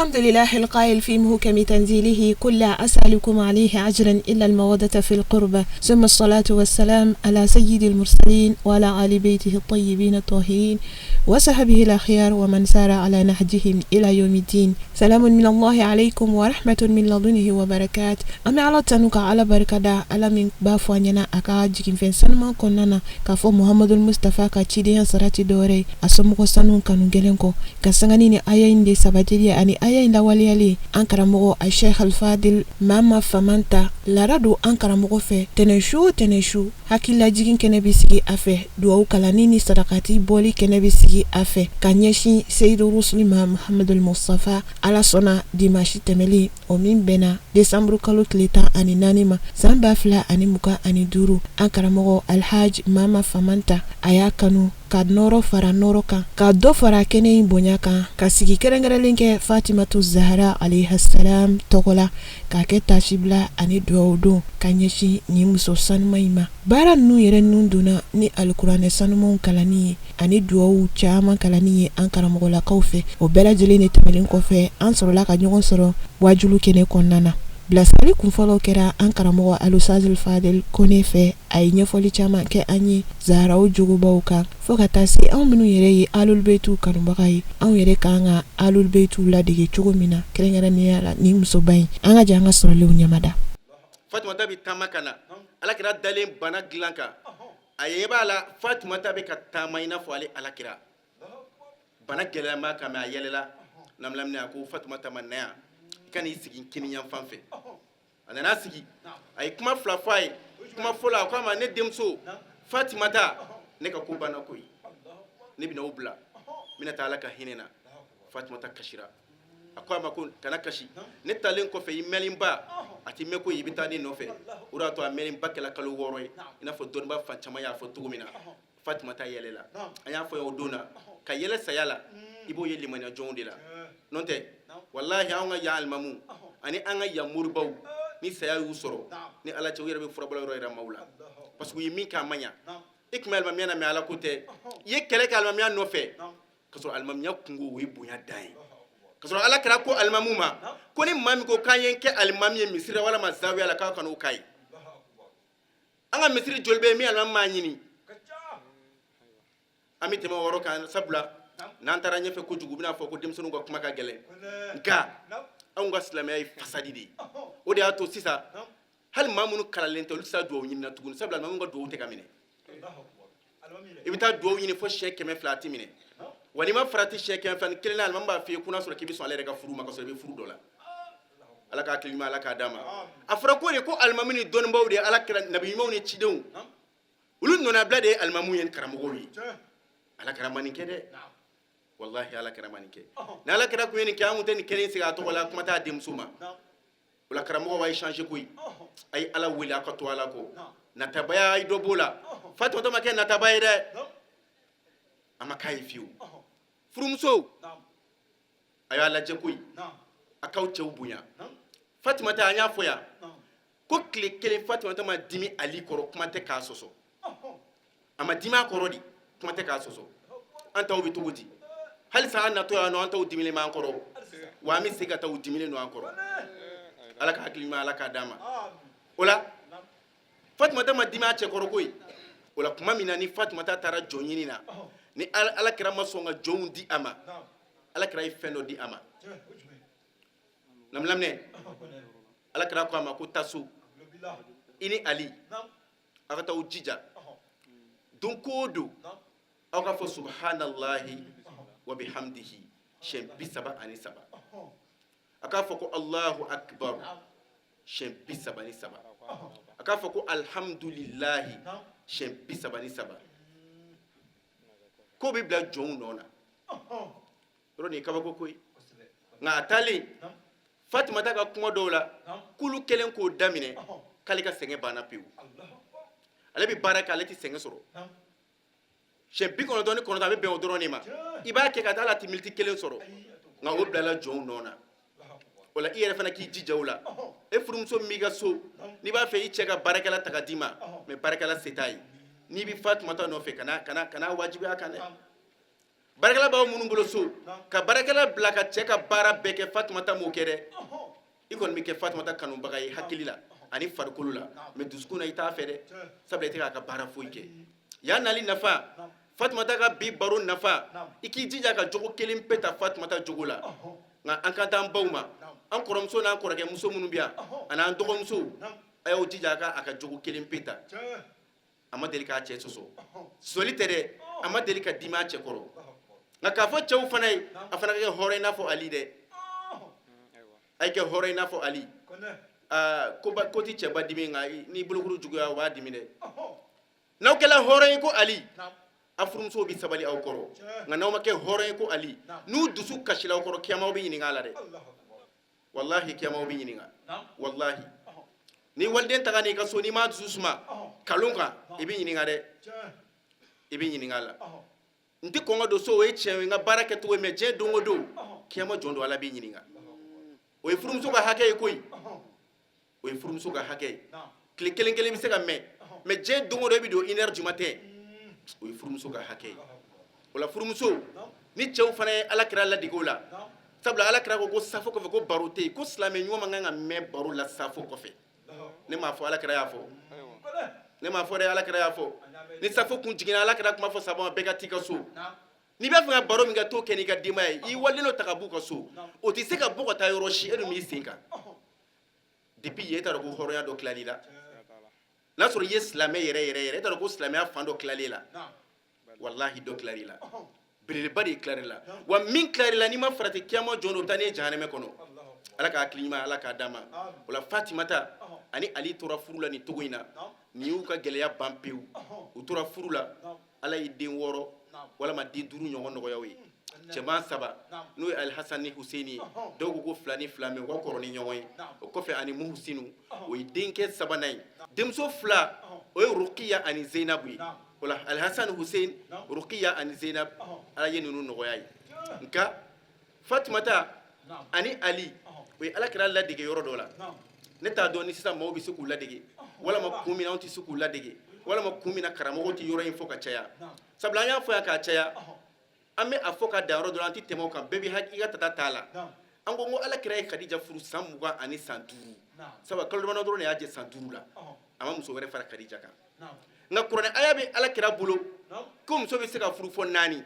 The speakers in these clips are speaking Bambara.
الحمد لله القائل في محكم تنزيله قل لا أسألكم عليه أجرا إلا المودة في القربى ثم الصلاة والسلام على سيد المرسلين وعلى آل بيته الطيبين الطاهرين وصحبه الأخيار ومن سار على نهجهم إلى يوم الدين سلام من الله عليكم ورحمة من لدنه وبركات An bɛ Ala tanu ka Ala barika da Ala min b'a fɔ an ɲɛna a ka jiginfɛn sanuman kɔnɔna na k'a fɔ Muhamadul Mustafa ka cidenya sara tɛ dɔwɛrɛ ye a somɔgɔ sanu kanu gɛlɛn kɔ ka sanga ni aya in de sabatili ani aya in lawaleyali an karamɔgɔ a Sheikh Alfadil Mama Famanta laada don an karamɔgɔ fɛ tɛnɛn o tɛnɛn su Hakililajigin kɛnɛ bɛ sigi a fɛ dugawu kalanni ni sarakati bɔli kɛnɛ bɛ sigi a fɛ ka ɲɛsin Seyidu Rusuli ma Muhamadul Mustafa Ala sɔnna dimanche tɛmɛlen o min bɛnna décembre kalo tile 14 ma san 2025 an karamɔgɔ Alhaji Mama Famanta a y'a kanu ka nɔɔrɔ fara nɔɔrɔ kan ka dɔ fara kɛnɛ in bonya kan ka sigi kɛrɛnkɛrɛnlen kɛ Fatimatu Zahara alayha salam tɔgɔ la k'a kɛ tasibila ani dugawu don ka ɲɛsin nin muso sanuma in ma baara ninnu yɛrɛ ninnu donna ni alikuranɛ sanumanw kalanni ye ani dugawu caman kalanni ye an karamɔgɔlakaw fɛ o bɛɛ lajɛlen de tɛmɛnen kɔfɛ an sɔrɔla ka ɲɔgɔn sɔrɔ wajulu kɛnɛ kɔnɔna na bilasirali kunfɔlɔ kɛra an karamɔgɔ Alusitazil Fadil Kone fɛ a ye ɲɛfɔli caman kɛ an ye Zaharaw jogobaw kan fo ka taa se anw minnu yɛrɛ ye Ahlul-Baytiw kanubaga ye anw yɛrɛ ka kan ka Ahlul-Baytiw ladege cogo min na kɛrɛnkɛrɛnnenya la nin musoba in an ka jɛ an ka sɔrɔlenw ɲɛmada. Fatumata bɛ taama ka na alakira dalen bana dilan kan a ɲɛ b'a la Fatumata bɛ ka taama i n'a fɔ ale alakira bana gɛlɛyama kan mais a yɛlɛla namlaminɛ a ko Fatumata ma na yan i ka n'i sigi kini yanfan fɛ a nana sigi a ye kuma fila fɔ a ye kuma fɔlɔ a ko a ma ne denmuso fatimata ne ka ko banna koyi ne bɛna aw bila n bɛna taa ala ka hinɛ na fatimata kasira a ko a ma ko kana kasi ne taalen kɔfɛ i mɛnlenba a ti mɛn koyi i bɛ taa ne nɔfɛ o de y'a to a mɛnlenba kɛla kalo 6 ye i n'a fɔ dɔnnibaa fan caman y'a fɔ cogo min na fatumata yɛlɛla an y'a fɔ o don na ka yɛlɛ saya la i b'o ye limaniya jɔnw de la n'o tɛ walahi an ka yan alimamu ani an ka yan moribaw ni saya y'u sɔrɔ ni ala cɛ u yɛrɛ bɛ furabɔla yɔrɔ yira maaw la parce que u ye min kɛ a ma ɲa i tun bɛ alimamiya na mais ala ko tɛ i ye kɛlɛ kɛ alimamiya nɔfɛ ka sɔrɔ alimamiya kunko o ye bonya dan ye ka sɔrɔ ala kira ko alimamu ma ko ni maa min ko k'an ye n kɛ alimami ye misiri la walama zawiya la k'a kan'o k'a ye an ka misiri joli bɛ yen min alimami m'a ɲini an bɛ tɛmɛ o yɔrɔ kan sabula n'an taara ɲɛfɛ kojugu u bɛna fɔ ko denmisɛnninw ka kuma ka gɛlɛn nka anw ka silamɛya ye fasadi de ye o de y'a to sisan hali maa minnu kalanlen tɛ olu tɛ se dugawu ɲini na tuguni sabula alimamiw ka dugawu tɛ ka minɛ i bɛ taa dugawu ɲini fo siɲɛ 200 a tɛ minɛ wa n'i ma farati siɲɛ 201 na alimami b'a f'i ye ko n'a sɔrɔ k'i bɛ sɔn ale yɛrɛ ka furu ma ka sɔrɔ i bɛ furu dɔ la ala ka hakili ɲuman ala k'a d'a ma a fɔra ko de ko alimami ni dɔnnibaaw de ye ala kira nabi ɲumanw ni cidenw olu nɔnabila de ye alimamu ye ni karamɔgɔw ye ala kira ma nin kɛ dɛ walahi ala kira ma nin kɛ ni ala kira kun ye nin kɛ an kun tɛ nin kɛnɛ in sigi a tɔgɔ la kuma t'a denmuso ma o la karamɔgɔw a ye changer koyi a ye ala wele a ka to ala kɔ natabaya a ye dɔ b'o la fatumata ma kɛ nataba ye dɛ a ma k'a ye fiyewu furumusow a y'a lajɛ koyi a k'aw cɛw bonya fatumata an y'a fɔ yan ko tile kelen fatumata ma dimi ali kɔrɔ kuma tɛ k'a sɔsɔ a ma dimi a kɔrɔ de kuma tɛ k'a sɔsɔ an taw bɛ cogo di halisa an natɔ yan nɔ an taw dimilen b'an kɔrɔ wa an bɛ se ka taa u dimilen don an kɔrɔ ala ka hakili ɲuman ala k'a d'an ma o la fatumata ma dimi a cɛ kɔrɔ koyi o la tuma min na ni fatumata taara jɔn ɲini na ni ala kira ma sɔn ka jɔnw di a ma ala kira ye fɛn dɔ di a ma namilaminɛ ala kira ko a ma ko taa so i ni ali aw ka taa aw jija don ko o don aw k'a fɔ subhanallahi wa bihamdihi siɲɛ 33 a k'a fɔ ko allahu akbar siɲɛ 33 a k'a fɔ ko alhamdulilahi siɲɛ 33 k'o bɛ bila jɔnw nɔ na yɔrɔ nin ye kabako ko ye nka a taalen fatumata ka kuma dɔw la k'olu kɛlen k'o daminɛ k'ale ka sɛgɛn banna pewu ale bɛ baara kɛ ale tɛ sɛgɛn sɔrɔ siɲɛ 99 a bɛ bɛn o dɔrɔn de ma i b'a kɛ ka taa la tɛ miniti kelen sɔrɔ nka o bilala jɔnw nɔ na o la i yɛrɛ fana k'i jija o la e furumuso min b'i ka so n'i b'a fɛ i cɛ ka baarakɛla ta ka d'i ma mais baarakɛla se t'a ye n'i bɛ fatumata nɔfɛ kana kana kana wajibiya a kan dɛ. Baarakɛla b'aw minnu bolo so, ka baarakɛla bila ka cɛ ka baara bɛɛ kɛ, Fatumata m'o kɛ dɛ. I kɔni bɛ kɛ Fatumata kanubaga ye hakili la ani farikolo la, mais dusukun na i t'a fɛ dɛ, sabula i tɛ k'a ka baara foyi kɛ. Yan nali nafa, Fatumata ka bi baro nafa, i k'i jija ka jogo kelen pe ta Fatumata jogo la. Nka an kan t'an baw ma, an kɔrɔmuso n'an kɔrɔkɛ muso minnu bɛ yan ani an dɔgɔmusow, a y'aw jija a ka jogo kelen pe ta. A ma deli k'a cɛ sɔsɔ, sɔsɔli tɛ dɛ, a ma deli ka dimi a cɛ kɔrɔ. Nka k'a fɔ cɛw fana ye, a fana ka kɛ hɔrɔn i n'a fɔ Ali dɛ. A ye kɛ hɔrɔn i n'a fɔ Ali. Aa, ko ti cɛba dimi, nka n'i bolokuru juguya, o b'a dimi dɛ. N'aw kɛla hɔrɔn ye ko Ali, a furumusow bɛ sabali aw kɔrɔ. Nka n'aw ma kɛ hɔrɔn ye ko Ali, n'u dusu kasila aw kɔrɔ, kiyama aw bɛ ɲininka a la dɛ. Walahi, kiyama aw bɛ ɲininka, walahi. Ni waliden taga n'i ka so, n'i m'a dusu suma kalon kan, i bɛ ɲininka dɛ, i bɛ ɲininka a la. N tɛ kɔn ka don so, o ye tiɲɛ ye, n ka baara kɛcogo ye, mais diɲɛ don o don, kiyama jɔn don, Ala b'i ɲininka. O ye furumuso ka hakɛ ye koyi, o ye furumuso ka hakɛ ye. Tile kelen kelen bɛ se ka mɛn, mais diɲɛ don o don e bɛ don 1 heure du matin, o ye furumuso ka hakɛ ye. O la furumuso ni cɛw fana ye Ala kira ladege o la, sabula Ala kira ko ko safo kɔfɛ ko baro tɛ yen, ko silamɛ ɲuman man kan ka mɛn baro la safo kɔfɛ. Ne m'a fɔ, Ala kira y'a fɔ. Ne m'a fɔ dɛ, Ala kira y'a fɔ. Ni safo kun jiginna, Ala kira kuma fɔ saba ma, bɛɛ ka t'i ka so. N'i b'a fɛ ka baro min kɛ, t'o kɛ n'i ka denbaya ye. I waliden dɔ ta ka b'u ka so, o tɛ se ka bɔ ka taa yɔrɔ si, e dun b'i sen kan. Depuis yen, e t'a dɔn ko hɔrɔnya dɔ tilal'i la. N'a sɔrɔ i ye silamɛ yɛrɛ yɛrɛ yɛrɛ, e t'a dɔn ko silamɛya fan dɔ tilal'i la. Walahi, dɔ tilal'i la, belebeleba de tilal'i la. Wa min tilal'i la, n'i ma farati, kiyama jɔn don, o bɛ taa n'i ye jahanɛmɛ kɔnɔ. Ala ka hakili ɲuman, Ala k'a d'an ma. O la Fatimata ani Ali tora furu la nin cogo in na. Nin y'u ka gɛlɛya ban pewu. U tora furu la, Ala ye den 6 walama den 5 ɲɔgɔn nɔgɔya u ye. Cɛman 3, n'o ye Alihasan ni Huseni ye, dɔw ko ko 2 ni 2, mais u ka kɔrɔ ni ɲɔgɔn ye. O kɔfɛ ani Muhusinu, o ye denkɛ sabanan ye. Denmuso 2, o ye Rukiya ani Zeinabu ye. O la Alihasan, Hussein, Rukiya ani Zeinab, Ala ye ninnu nɔgɔya ye. Nka Fatumata ani Ali, o ye Ala kira ladege yɔrɔ dɔ la. Ne t'a dɔn ni sisan maaw bɛ se k'u ladege, walama kun min na anw tɛ se k'u ladege, walama kun min na karamɔgɔw tɛ yɔrɔ in fɔ ka caya. Sabula an y'a fɔ yan k'a caya, an bɛ a fɔ ka dan yɔrɔ dɔ la, an tɛ tɛmɛ o kan. Bɛɛ bɛ i ka tata t'a la. An ko Ala kira ye Kadija furu san 20 ani san 5, sabu kalo damadɔ dɔrɔn de y'a jɛ san 5 la, a ma muso wɛrɛ fara Kadija kan. Nka kuranɛ aya bɛ Ala kira bolo ko muso bɛ se ka furu fɔ 4,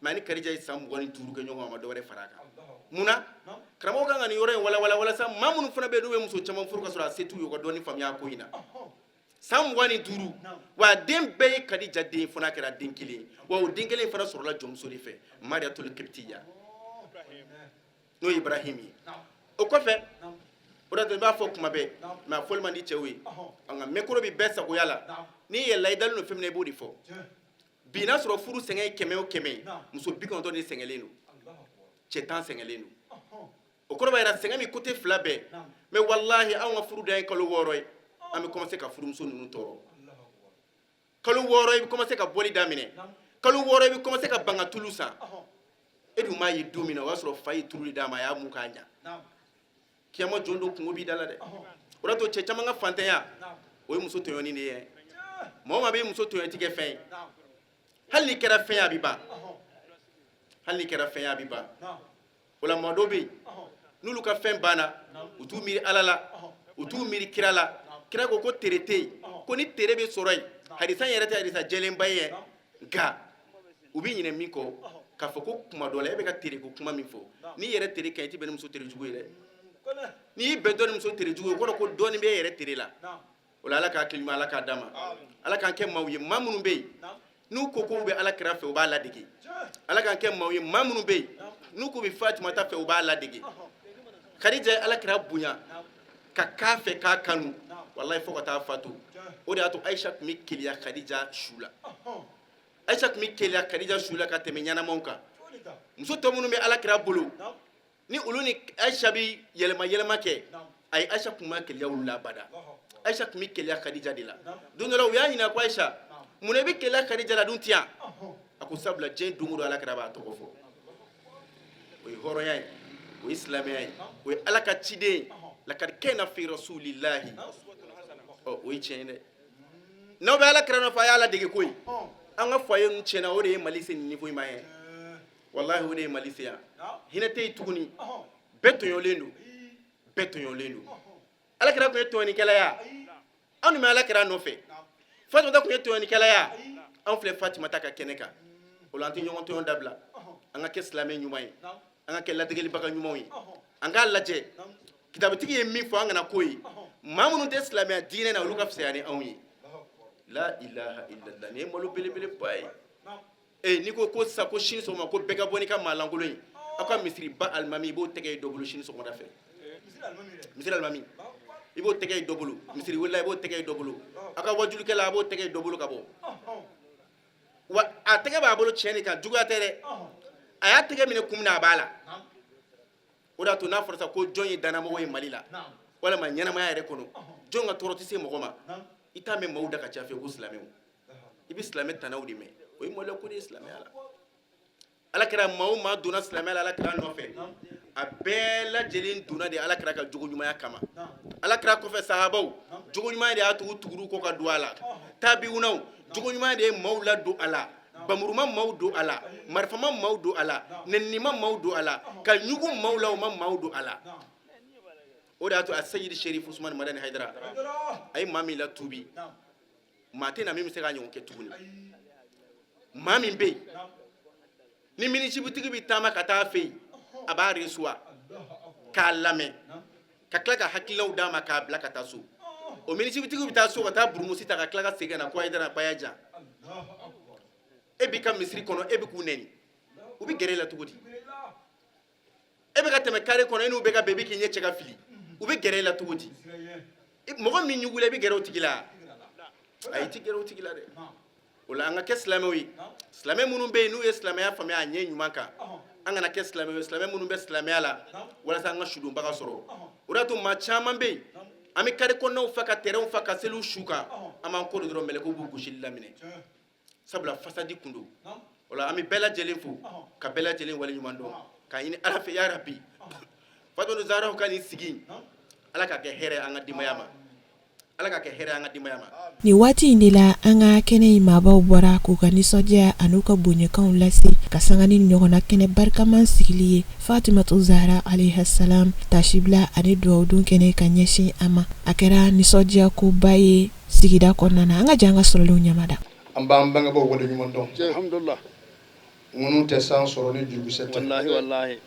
mais ani Kadija ye san 25 kɛ ɲɔgɔn, a ma dɔ wɛrɛ fara a kan. Mun na karamɔgɔ kan ka nin yɔrɔ in walawala, walasa maa minnu fana bɛ yen n'u bɛ muso caman furu ka sɔrɔ a se t'u ye, u ka dɔɔni faamuya a ko in na. San 25, wa den bɛɛ ye Kadija den, fo n'a kɛra den kelen ye. Wa o den kelen fana sɔrɔla jɔnmuso de fɛ, Mariyatul Kibitiya, n'o ye Ibrahim ye. O kɔfɛ, o de n b'a fɔ kuma bɛɛ, mais a fɔli man di cɛw ye, nka micro bɛ bɛɛ sagoya la. N'i yɛlɛla, i dalen don fɛn min na, i b'o de fɔ. Bi n'a sɔrɔ furu sɛgɛn ye 100 o 100 ye, muso 90 de sɛgɛnlen don, cɛ 10 sɛgɛnlen don. O kɔrɔ b'a jira sɛgɛn min côté fila bɛɛ. Mais walahi, anw ka furu dan ye kalo 6 ye, an bɛ commencer ka furumuso ninnu tɔɔrɔ. Kalo 6, i bɛ commencer ka bɔli daminɛ. Kalo 6, i bɛ commencer ka ban ka tulu san. E dun m'a ye don min na, o y'a sɔrɔ fa ye tulu de d'a ma, a y'a mun k'a ɲa. Kiyama jɔn don, kungo b'i da la dɛ. O de y'a to cɛ caman ka fantanya, o ye muso tɔɲɔni de ye. Maa o maa bɛ muso tɔɲɔ, i ti kɛ fɛn ye. Hali n'i kɛra fɛn ye, a bɛ ban. Hali n'i kɛra fɛn ye, a bɛ ban. O la maa dɔw bɛ yen, n'olu ka fɛn banna, u t'u miiri Ala la, u t'u miiri kira la. Kira ko ko tere tɛ yen, ko ni tere bɛ sɔrɔ yen. Hadisa in yɛrɛ tɛ hadisa jɛlenba ye, nka u bɛ ɲinɛ min kɔ, k'a fɔ ko kuma dɔ la, e bɛ ka tere ko kuma min fɔ, n'i yɛrɛ tere ka ɲi, i tɛ bɛn ni muso tere jugu ye dɛ. N'i y'i bɛn dɔ ni muso tere jugu ye, o kɔrɔ ko dɔɔnin bɛ e yɛrɛ tere la. O la Ala ka hakili ɲuman, Ala k'a d'an ma. Ala k'an kɛ maaw ye, maa minnu bɛ yen n'u ko k'u bɛ Ala kira fɛ, u b'a ladege. Ala k'an kɛ maaw ye, maa minnu bɛ yen n'u k'u bɛ Fatumata fɛ, u b'a ladege. Kadija ye Ala kira bonya ka k'a fɛ, k'a kanu, walahi, fo ka taa fatu. O de y'a to Ayisa tun bɛ keleya Kadija su la. Ayisa tun bɛ keleya Kadija su la ka tɛmɛ ɲɛnamaw kan. Muso tɔ minnu bɛ Ala kira bolo, ni olu ni Ayisa bɛ yɛlɛma yɛlɛma kɛ, ayi, Ayisa tun ma keleya olu la abada. Ayisa tun bɛ keleya Kadija de la. Don dɔ la, u y'a ɲininka ko Ayisa, mun na i bɛ keleya Kadija la, a dun tɛ yan? A ko sabula diɲɛ don o don, Ala kira b'a tɔgɔ fɔ. O ye hɔrɔnya ye, o ye silamɛya ye, o ye Ala ka ciden ye. Lakad kana fi rasulillahi. Ɔ, o ye tiɲɛ ye dɛ. N'aw bɛ Ala kira nɔfɛ, a y'a ladege koyi. An ka foyer ninnu tiɲɛna, o de ye Mali se nin niveau in ma ye. Walahi, o de ye Mali se yan. Hinɛ tɛ yen tuguni, bɛɛ tɔɲɔlen don, bɛɛ tɔɲɔlen don. Ala kira tun ye tɔɲɔnikɛla ya? Anw bɛ ala kira nɔfɛ. Fatumata tun ye tɔɲɔnikɛla ya? Anw filɛ Fatumata ka kɛnɛ kan. O la, an tɛ ɲɔgɔn tɔɲɔ dabila. An ka kɛ silamɛ ɲuman ye, an ka kɛ ladegelibaga ɲumanw ye. An k'a lajɛ, kitabutigi ye min fɔ, an kana k'o ye. Maa minnu tɛ silamɛya diinɛ na, olu ka fisaya ni anw ye. La ilaha illallah, nin ye malo belebeleba ye. Ee, n'i ko ko sisan ko sini sɔgɔma ko bɛɛ ka bɔ n'i ka maalankolon ye aw ka misiriba alimami, i b'o tɛgɛ ye dɔ bolo sini sɔgɔmada fɛ. Misiri alimami, i b'o tɛgɛ ye dɔ bolo. Misiri welela, i b'o tɛgɛ ye dɔ bolo. Aw ka wajulikɛla, a b'o tɛgɛ ye dɔ bolo ka bɔ. Wa a tɛgɛ b'a bolo tiɲɛ de kan, juguya tɛ dɛ. A y'a tɛgɛ minɛ kun min na, a b'a la. O de y'a to n'a fɔra sa ko jɔn ye dannamɔgɔ ye Mali la walima ɲɛnamaya yɛrɛ kɔnɔ, jɔn ka tɔɔrɔ tɛ se mɔgɔ ma, i t'a mɛn maaw da ka ca fɛ ko silamɛw. I bɛ silamɛ tanaw de mɛn. O ye maloya ko de ye silamɛya la. Ala kira, maa o maa donna silamɛya la ala kira nɔfɛ, a bɛɛ lajɛlen donna de ala kira ka jogo ɲumanya kama. Ala kira kɔfɛ sahabaw, jogo ɲumanya de y'a tugu tuguru kɔ ka don a la. Tabiwunaw, jogo ɲumanya de ye maaw ladon a la. Bamuru ma maaw don a la, marifa ma maaw don a la, nɛnini ma maaw don a la, ka ɲugu maaw la, o ma maaw don a la. O de y'a to a Seyidi Sherif Usumani Madani Hayidara, a ye maa min latubi, maa tɛ na min bɛ se k'a ɲɔgɔn kɛ tuguni. Maa min bɛ yen ni minisibutigi bɛ taama ka taa a fɛ yen, a b'a reçoit k'a lamɛn, ka tila ka hakilinaw d'a ma k'a bila ka taa so. O minisibutigi bɛ taa so ka taa burumusi ta ka tila ka segin ka na ko Hayidara baya jan. E b'i ka misiri kɔnɔ, e bɛ k'u nɛni, u bɛ gɛrɛ e la cogo di? E bɛ ka tɛmɛ kare kɔnɔ, e n'u bɛ ka bɛn, i bɛ k'i ɲɛ cɛ ka fili, u bɛ gɛrɛ e la cogo di? Mɔgɔ min ɲugula, i bɛ gɛrɛ o tigi la? Ayi, i tɛ gɛrɛ o tigi la dɛ. O la, an ka kɛ silamɛw ye, silamɛ minnu bɛ yen n'u ye silamɛya faamuya a ɲɛ ɲuman kan. An kana kɛ silamɛw ye, silamɛ minnu bɛ silamɛya la walasa an ka sudonbaga sɔrɔ. O de y'a to maa caman bɛ yen, an bɛ kare kɔnɔnaw fa, ka tɛrɛnw fa, ka seliw su kan, an b'an kɔ don dɔrɔn, mɛlɛkɛw b'u gosili daminɛ, sabula fasadi kun don. O la, an bɛ bɛɛ lajɛlen fo ka bɛɛ lajɛlen waleɲuman dɔn, k'a ɲini Ala fɛ, ya rabi, Fatumata Zaharaw ka nin sigi, Ala ka kɛ hɛrɛ an ka denbaya ma, Ala ka kɛ hɛrɛ an ka denbaya ma. Nin waati in de la, an ka kɛnɛ in maabaw bɔra k'u ka nisɔndiya an'u ka bonyakanw lase ka sanga ni ɲɔgɔnna kɛnɛ barikaman sigili ye Fatumatu Zahara alayha salam tasibila ani dugawudon kɛnɛ ka ɲɛsin a ma. A kɛra nisɔndiya koba ye sigida kɔnɔna na. An ka jɛ an ka sɔrɔlenw ɲamada. An b'an bangebaaw waleɲuman dɔn. Alhamdulillah. Minnu tɛ san sɔrɔ ni jurukisɛ tɛ. Wallahi wallahi.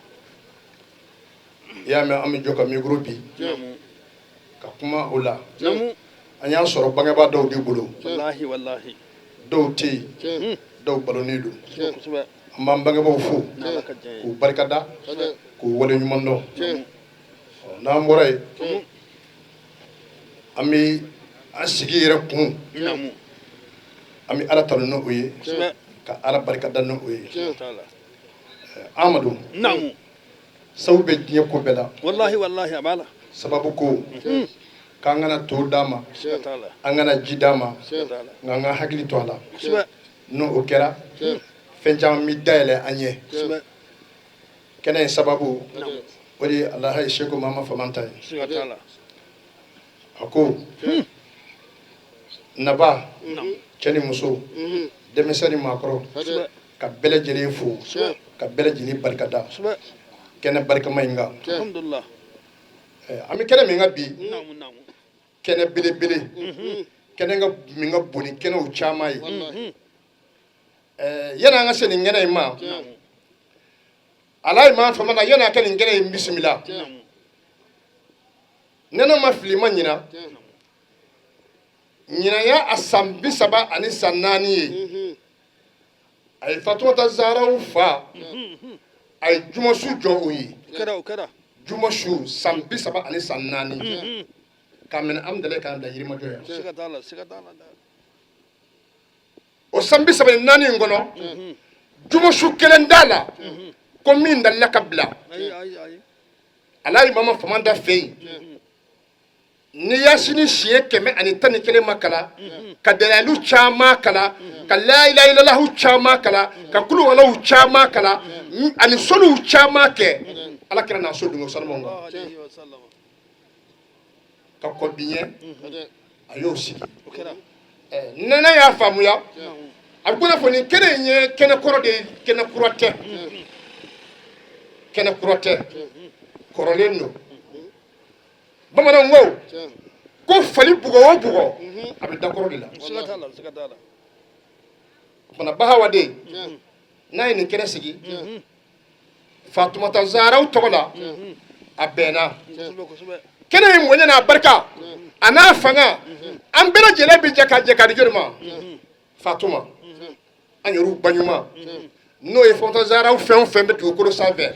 I y'a mɛn, an bɛ jɔ ka micro bi ka kuma o la. Namu. An y'a sɔrɔ bangebaa dɔw de bolo. Wallahi wallahi. Dɔw tɛ yen, dɔw balonnen don. Kosɛbɛ. An b'an bangebaaw fo N'Ala ka diɲɛ ye. k'u barikada, k'u waleɲuman dɔn. Ɔ, n'an bɔra yen, an bɛ an sigi yɛrɛ kun. Namu. An bɛ Ala tanu n'o ye, Kosɛbɛ. ka Ala barikada n'o ye. Siga t'a la. Amadu, Namu. sabu bɛ diɲɛ ko bɛɛ la. Wallahi wallahi, a b'a la. Sababu ko k'an kana to d'a ma, Siga t'a la. an kana ji d'a ma, Siga t'a la. nka an ka hakili to a la. Kosɛbɛ. N'o o kɛra, fɛn caman bɛ dayɛlɛ an ɲɛ. Kosɛbɛ. Kɛnɛ in sababu, o de ye Alahayi Seku Mama Famanta ye. Siga t'a la. A ko naba, Namu. cɛ ni muso, denmisɛn ni maakɔrɔ, Kosɛbɛ. ka bɛɛ lajɛlen fo, ka bɛɛ lajɛlen barikada Kosɛbɛ. kɛnɛ barikama in kan. Alhamdulillah. An bɛ kɛnɛ min kan bi, Namu namu. Kɛnɛ belebele, kɛnɛ ka min ka bon ni kɛnɛw caman ye. Yanni an ka se nin kɛnɛ in ma, Alayi maa fama na, yanni a ka nin kɛnɛ in bisimila, ne ne ma fili ma ɲina, ɲinan y'a a san 34 ye, a ye Fatumata Zaharaw fa, a ye jumasu jɔ o ye. O kɛra, o kɛra. Jumasu, san 34, k'a minɛ Amudalayi k'a bila Yirimajɔ yan. Siga t'a la, siga t'a la. O san 34 in kɔnɔ, jumasu kelen t'a la ko min dalila ka bila. Ayi ayi ayi. Alayi Mama Famanta fɛ yen, ni yasini siɲɛ 111 ma kala, ka dalayilu caman kala, ka layilayilalahu caman kala, ka kuluwalaw caman kala ani soliw caman kɛ Ala kira n'a so dungo sanumaw kan, Alayhi wa sallam. ka kɔ bi ɲɛ, a y'o sigi. O kɛra. Nɛnɛ y'a faamuya, a bɛ ko n'a fɔ nin kɛnɛ in ye kɛnɛ kɔrɔ de ye, kɛnɛ kura tɛ. Kɛnɛ kura tɛ, kɔrɔlen don. Bamananw ko ko fali bugɔ o bugɔ, a bɛ da kɔrɔ de la. Siga t'a la, siga t'a la. O fana Bahawaden n'a ye nin kɛnɛ sigi Fatumata Zaharaw tɔgɔ la, a bɛnna. Kosɛbɛ, kosɛbɛ. Kɛnɛ in bonya n'a barika a n'a fanga, an bɛɛ lajɛlen bɛ jɛ ka jɛ ka di jɔni ma? Fatuma, an yɛrɛw ba ɲuman, n'o ye Fatumata Zaharaw fɛn o fɛn bɛ dugukolo sanfɛ,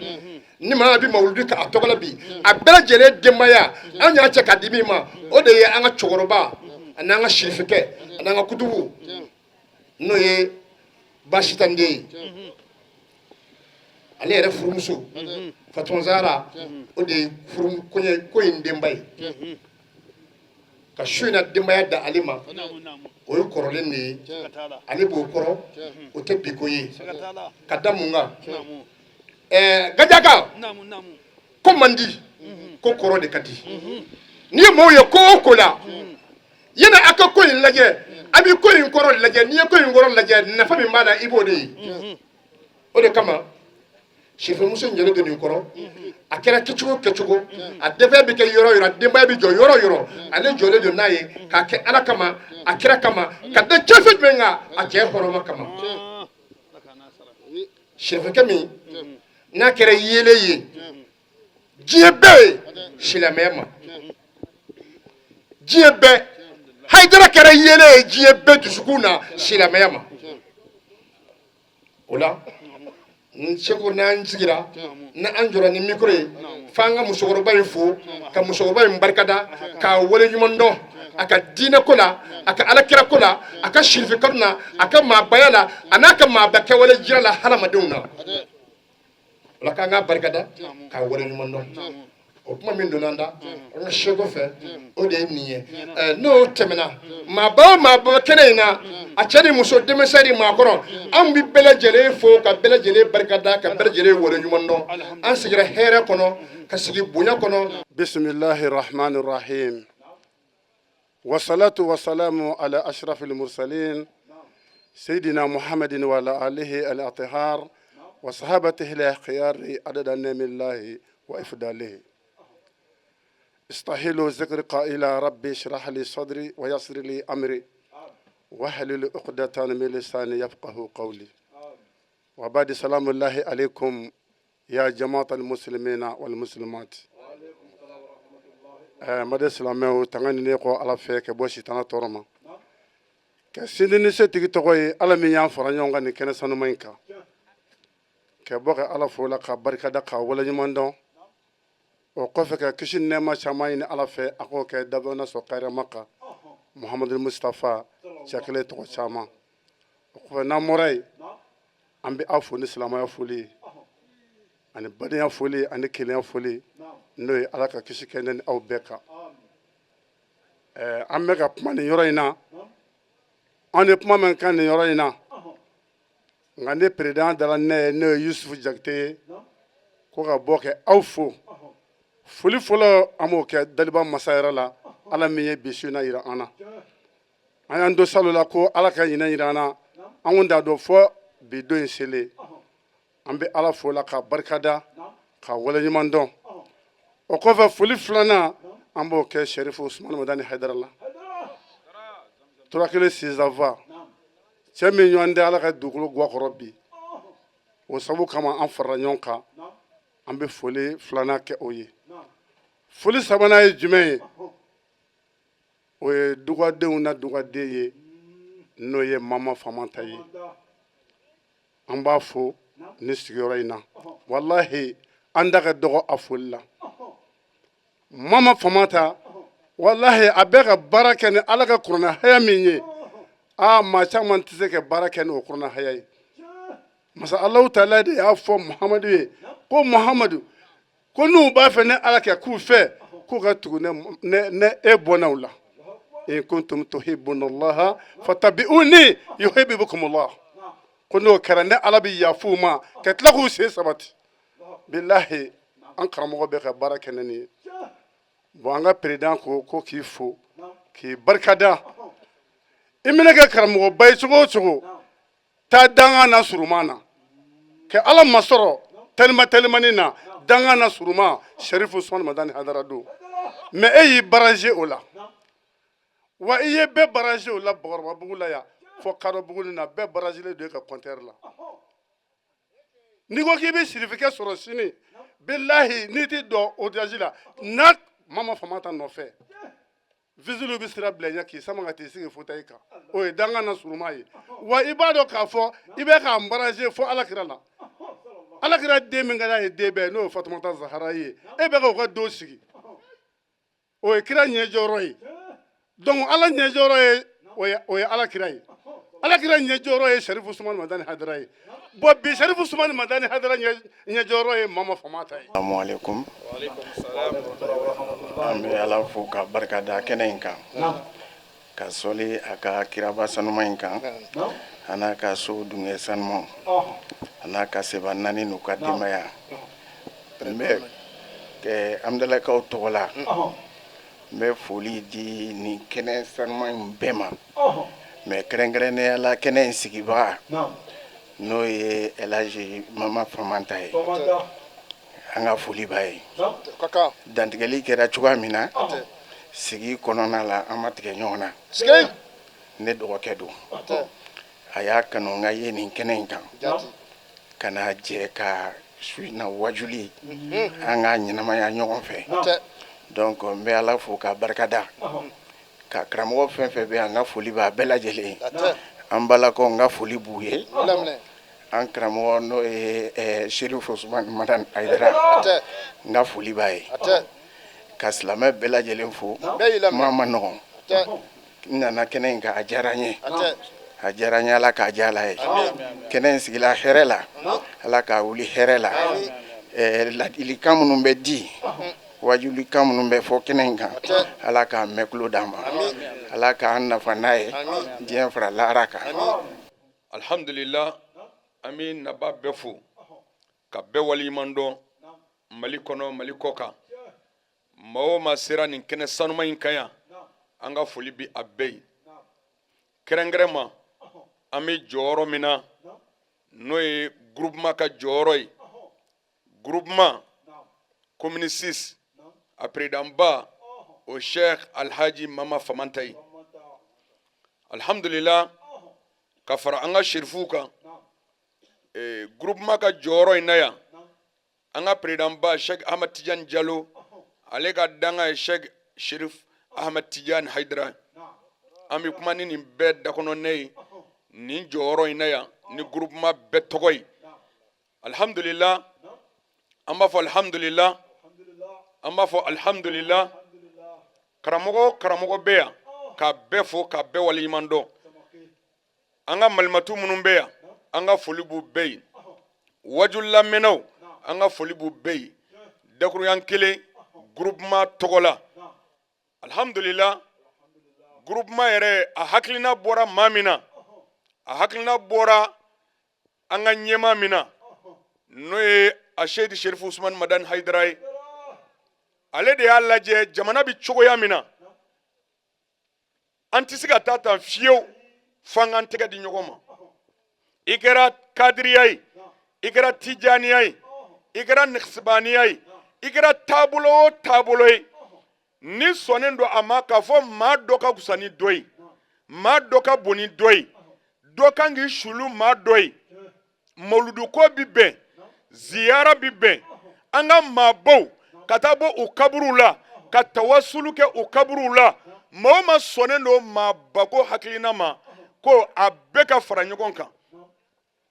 ni maa bɛ mawuludi k'a tɔgɔ la bi, a bɛɛ lajɛlen denbaya, an y'a cɛ ka di min ma, o de ye an ka cɛkɔrɔba ani an ka sirifikɛ ani an ka kutubu, n'o ye Basitande ye. Ale yɛrɛ furumuso Fatuma Zahara, o de ye furu koɲɛ ko in denba ye. Ka su in na denbaya da ale ma, Naamu, naamu. o ye kɔrɔlen de ye. Siga t'a la. Ale b'o kɔrɔ, o tɛ bi ko ye. Siga t'a la. Ka da mun kan? Naamu. Gajaka. Naamu, naamu. Ko man di, ko kɔrɔ de ka di. N'i ye maaw ye ko o ko la, yanni a ka ko in lajɛ, a bɛ ko in kɔrɔ lajɛ. N'i ye ko in kɔrɔ lajɛ, nafa min b'a la, i b'o de ye. O de kama sifɛmuso in jɔlen don nin kɔrɔ. A kɛra kɛcogo o kɛcogo, a denbaya bɛ kɛ yɔrɔ o yɔrɔ, a denbaya bɛ jɔ yɔrɔ o yɔrɔ, ale jɔlen don n'a ye k'a kɛ Ala kama, a kira kama, ka da cɛfɛn jumɛn kan? A cɛ hɔrɔnma kama. Ah, Ala k'an n'a sara. Sifɛkɛ min n'a kɛra yeelen ye diɲɛ bɛɛ ye silamɛya ma, diɲɛ bɛɛ, Hayidara kɛra yeelen ye diɲɛ bɛɛ dusukun na silamɛya ma. O la n seko, n'an sigira, ni an jɔra ni mikoro ye, f'an ka musokɔrɔba in fo, ka musokɔrɔba in barikada, k'a waleɲuman dɔn a ka diinɛ ko la, a ka alakira ko la, a ka sirifikanu na, a ka maabaya la, a n'a ka maaba kɛwale jira la hadamadenw na. O la k'an k'a barikada, k'a waleɲuman dɔn. O kuma min donna an da an ka seko fɛ, o de ye nin ye. N'o tɛmɛna, maaba o maaba kɛnɛ in na, a cɛ ni muso, denmisɛn ni maakɔrɔ, an bɛ bɛɛ lajɛlen fo, ka bɛɛ lajɛlen barikada, ka bɛɛ lajɛlen waleɲuman dɔn. An sigira hɛrɛ kɔnɔ, ka sigi bonya kɔnɔ. بسم الله الرحمن الرحيم، والصلاة والسلام على أشرف المرسلين سيدنا محمد وعلى آله الأطهار وصحابته الأخيار عدد نعم الله وإفضاله. استحيل ذكر قائلا ربي اشرح لي صدري ويسر لي أمري واحلل عقدة من لساني يفقه قولي. وبعد، سلام الله عليكم يا جماعة المسلمين والمسلمات. Made silamɛw, tanga ni ne kɔ Ala fɛ ka bɔ sitana tɔɔrɔ ma, ka sindi ni setigi tɔgɔ ye, Ala min y'an fara ɲɔgɔn kan nin kɛnɛ sanuma in kan, ka bɔ ka Ala fo la, ka barikada, k'a waleɲuman dɔn. O kɔfɛ, ka kisi ni nɛɛma caman ɲini Ala fɛ, a k'o kɛ dabɛna sɔn karama kan, Muhamadu Mustafa, cɛ kelen tɔgɔ caman. O kɔfɛ, n'an bɔra yen, an bɛ aw fo ni silamɛya foli ye, ani badenya foli, ani kelenya foli, n'o ye Ala ka kisi kɛ ne ni aw bɛɛ kan. An bɛ ka kuma nin yɔrɔ in na, an ye kuma min kan nin yɔrɔ in na, nka ne président dara ne ye, n'o ye Yusufu Jakite ye, ko ka bɔ kɛ aw fo. Foli fɔlɔ, an b'o kɛ daliba masa yɛrɛ la, Ala min ye bi su in na yira an na. An y'an to salo la ko Ala ka ɲinɛ yira an na, an kun t'a dɔn fɔ bi don in selen. An bɛ Ala fo la, ka barikada, ka waleɲuman dɔn. O kɔfɛ, foli filanan, an b'o kɛ Sɛrifu Usumani Madani Hayidara la, tura kelen sinsanfa, cɛ min ɲɔgɔn tɛ Ala ka dugukolo guwa kɔrɔ bi. O sabu kama an farala ɲɔgɔn kan, an bɛ foli filanan kɛ o ye. Foli sabanan ye jumɛn ye? O ye dugadenw na dugaden ye, n'o ye Mama Famanta ye. An b'a fo ni sigiyɔrɔ in na. Walahi, an da ka dɔgɔ a foli la. Mama Famanta, walahi, a bɛ ka baara kɛ ni Ala ka kuranɛ haya min ye, aa, maa caman tɛ se ka baara kɛ ni o kuranɛ haya ye. Masa Alahu Taala de y'a fɔ Muhamadu ye ko Muhamadu ko n'u b'a fɛ ne Ala kɛ k'u fɛ, k'u ka tugu ne e bɔnnaw la. In kuntum tuhibbuna Allaha fattabi'uni yuhibbukum Allah. Ko n'o kɛra, ne Ala bɛ yafa u ma ka tila k'u sen sabati. Bilahi, an karamɔgɔ bɛ ka baara kɛ ne nin ye. Bon, an ka président ko k'i fo, k'i barikada. I mana kɛ karamɔgɔba ye cogo o cogo, taa dangan na, suruman na, ka Ala masɔrɔ. Tɛlima tɛlimani na, dankan na suruma, Sherifu Usumani Madani Hayidara don. Mais e y'i baraje o la, wa i ye bɛɛ baraje o la Bakɔrɔbabugu la yan fɔ Kadɔbugu nin na, bɛɛ barajelen don e ka compteur la. N'i ko k'i bɛ sirifikɛ sɔrɔ sini, bilahi n'i t'i dɔn audience la, n'a Mama Famanta nɔfɛ, vigile bɛ sira bila i ɲɛ k'i sama ka t'i sigi fauteuil kan. O ye dankan na suruma ye. Wa i b'a dɔn k'a fɔ i bɛ k'an baraje fo Ala kira la. Ala kira den min ka d'a ye den bɛɛ, n'o ye Fatumata Zahara ye, e bɛ k'o ka don sigi, o ye kira ɲɛjɔyɔrɔ ye. Donc Ala ɲɛjɔyɔrɔ ye o ye Ala kira ye. Ala kira ɲɛjɔyɔrɔ ye Sherifu Usumani Madani Hayidara ye. Bon bi Sherifu Usumani Madani Hayidara ɲɛjɔyɔrɔ ye Mama Famanta ye. Salamu alaikum. An bɛ Ala fo ka barika da kɛnɛ in kan, ka sɔli a ka kiraba sanuma in kan, a n'a ka so dungɛ sanumaw, a n'a ka seba naani n'u ka denbaya. N bɛ Amudalakaw tɔgɔ la, n bɛ foli di nin kɛnɛ sanuma in bɛɛ ma, mais kɛrɛnkɛrɛnnenya la kɛnɛ in sigibaga, n'o ye Elhaji Mama Famanta ye, an ka foli b'a ye. Dantigɛli kɛra cogoya min na sigi kɔnɔna la, an ma tigɛ ɲɔgɔn na. Ne dɔgɔkɛ don, a y'a kanu n ka ye nin kɛnɛ in kan ka na jɛ ka su in na wajuli, an ka ɲɛnamaya ɲɔgɔn fɛ. Donc n bɛ Ala fo ka barika da ka karamɔgɔ fɛn fɛn bɛ yan, n ka foli b'a bɛɛ lajɛlen ye. An balakaw, n ka foli b'u ye. An karamɔgɔ, n'o ye Sherifu Usumani Madani Hayidara, n ka foli b'a ye. Ka silamɛ bɛɛ lajɛlen fo. Kuma ma nɔgɔn, n nana kɛnɛ in kan, a diyara n ye, a diyara n ye. Ala k'a diya Ala ye. Kɛnɛ in sigila hɛrɛ la, Ala k'a wuli hɛrɛ la. Ladilikan minnu bɛ di, wajulikan minnu bɛ fɔ kɛnɛ in kan, Ala k'a mɛn tulo d'an ma, Ala k'an nafa n'a ye diɲɛ fara lahara kan. Alhamdulillah, an bɛ naba bɛɛ fo ka bɛɛ waleɲuman dɔn, Mali kɔnɔ, Mali kɔ kan. Maa o maa sera nin kɛnɛ sanuma in kan yan, an ka foli bi a bɛɛ ye. Kɛrɛnkɛrɛn ma, an bɛ jɔyɔrɔ min na, n'o ye groupement ka jɔyɔrɔ ye, groupement commune 6, a président ba o Cheikh Alhaji Mama Famanta ye. Alhamdulillah, ka fara an ka sherifuw kan, groupement ka jɔyɔrɔ in na yan, an ka président ba Cheikh Ahmad Tidiane Jalo, ale ka danga ye Cheikh Sherif Ahmad Tidiane Haidara. An bɛ kuma ni nin bɛɛ dakɔnɔnɛ ye nin jɔyɔrɔ in na yan ni groupement bɛɛ tɔgɔ ye. Alhamdulillah, an b'a fɔ alhamdulillah, an b'a fɔ alhamdulillah. Karamɔgɔ karamɔgɔ bɛ yan, ka bɛɛ fo ka bɛɛ waleɲuman dɔn. An ka malimatu minnu bɛ yan, an ka foli b'u bɛɛ ye. Wajuli lamɛnnaw, an ka foli b'u bɛɛ ye. Dakuruyan kelen groupement tɔgɔ la. Alhamdulillah, groupement yɛrɛ, a hakilina bɔra maa min na, a hakilina bɔra an ka ɲɛmaa min na, n'o ye a Seyidi Sherifu Usumani Madani Hayidara ye, ale de y'a lajɛ jamana bɛ cogoya min na, an tɛ se ka taa tan fiyewu f'an k'an tɛgɛ di ɲɔgɔn ma. I kɛra kadiriya ye, i kɛra tijaniya ye, i kɛra nɛgɛsibaniya ye, i kɛra taabolo o taabolo ye, ni sɔnnen don a ma k'a fɔ maa dɔ ka fisa ni dɔ ye, maa dɔ ka bon ni dɔ ye, dɔ kan k'i sulu maa dɔ ye, mawuluduko bi bɛn, ziyara bi bɛn, an ka maabaw ka taa bɔ u kaburuw la ka tawasulu kɛ u kaburuw la, maa o maa sɔnnen don maabako hakilina ma ko a bɛɛ ka fara ɲɔgɔn kan,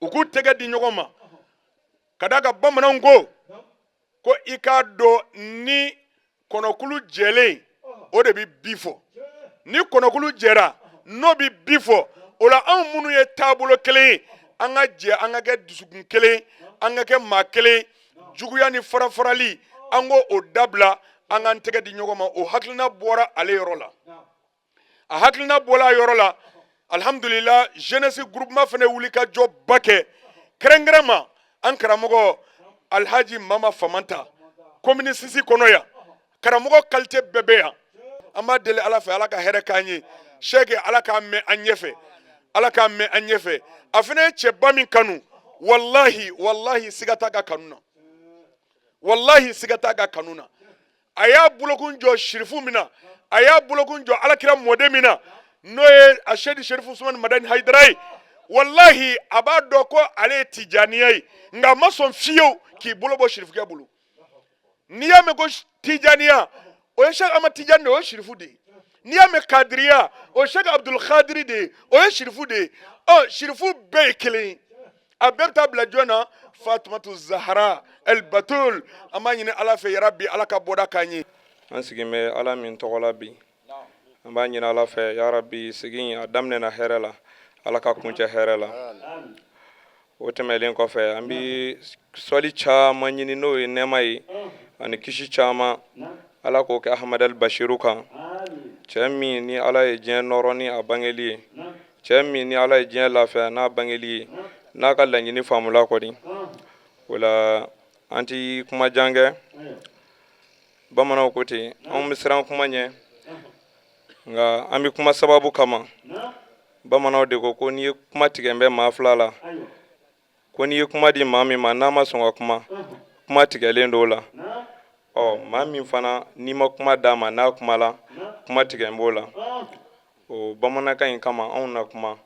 u k'u tɛgɛ di ɲɔgɔn ma. Ka d'a kan bamananw ko i k'a dɔn ni kɔnɔkulu jɛlen o de bɛ bi fɔ, ni kɔnɔkulu jɛra n'o bɛ bi fɔ. O la anw minnu ye taabolo kelen ye, an ka jɛ, an ka kɛ dusukun kelen, an ka kɛ maa kelen. Juguya ni farafarali, an k'o dabila, an k'an tɛgɛ di ɲɔgɔn ma. O hakilina bɔra ale yɔrɔ la, a hakilina bɔla a yɔrɔ la. Alhamdulillah, jeunesse groupement fana wuli ka jɔ ba kɛ, kɛrɛnkɛrɛn ma an karamɔgɔ Alhaji Mama Famanta commune six kɔnɔ yan. Karamɔgɔ qualité bɛɛ bɛ yan. An b'a deli Ala fɛ, Ala ka hɛrɛ k'an ye. Sɛki, Ala k'a mɛn an ɲɛfɛ, Ala k'a mɛn an ɲɛfɛ. A fana ye cɛba min kanu, walahi walahi, siga t'a ka kanu na. Walahi, siga t'a ka kanu na. A y'a bolokun jɔ sirifu min na, a y'a bolokun jɔ Alakira mɔden min na, n'o ye a Seyidi Serifu Usumani Madani Hayidara ye. Walahi, a b'a dɔn ko ale ye Tijaniya ye, nka a ma sɔn fiyewu k'i bolo bɔ sirifukɛ bolo. N'i y'a mɛn ko Tijaniya, o ye Sɛki Amadu Tijani de ye, o ye sirifu de ye. N'i y'a mɛn Kadiriya, o ye Sɛki Abudul Kadiri de ye, o ye sirifu de ye. Ɔ, sirifu bɛɛ ye kelen ye, a bɛɛ bɛ taa bila jɔn na? Fatumatu Zahara El Batul. An b'a ɲini Ala fɛ, yarabi, Ala ka bɔda k'an ye. An sigin bɛ Ala min tɔgɔ la bi, an b'a ɲini Ala fɛ, yarabi, sigi in a daminɛna hɛrɛ la, Ala ka kuncɛ hɛrɛ la. O tɛmɛlen kɔfɛ, an bɛ sɔli caman ɲini, n'o ye nɛɛma ye ani kisi caman, Ala k'o kɛ Ahamadu Bashiru kan, cɛ min ni Ala ye diɲɛ nɔrɔ ni a bangeli ye, cɛ min ni Ala ye diɲɛ lafiya n'a bangeli ye, n'a ka laɲini faamula kɔni. O la, an tɛ kuma jan kɛ. Bamananw ko ten, anw bɛ siran kuma ɲɛ, nka an bɛ kuma sababu kama. Bamananw de ko ko n'i ye kuma tigɛ bɛ maa fila la, ko n'i ye kuma di maa min ma, n'a ma sɔn ka kuma, kuma tigɛlen don la. Ɔ, maa min fana n'i ma kuma d'a ma, n'a kumala, kuma tigɛ b'o la. O bamanankan in kama anw na kuma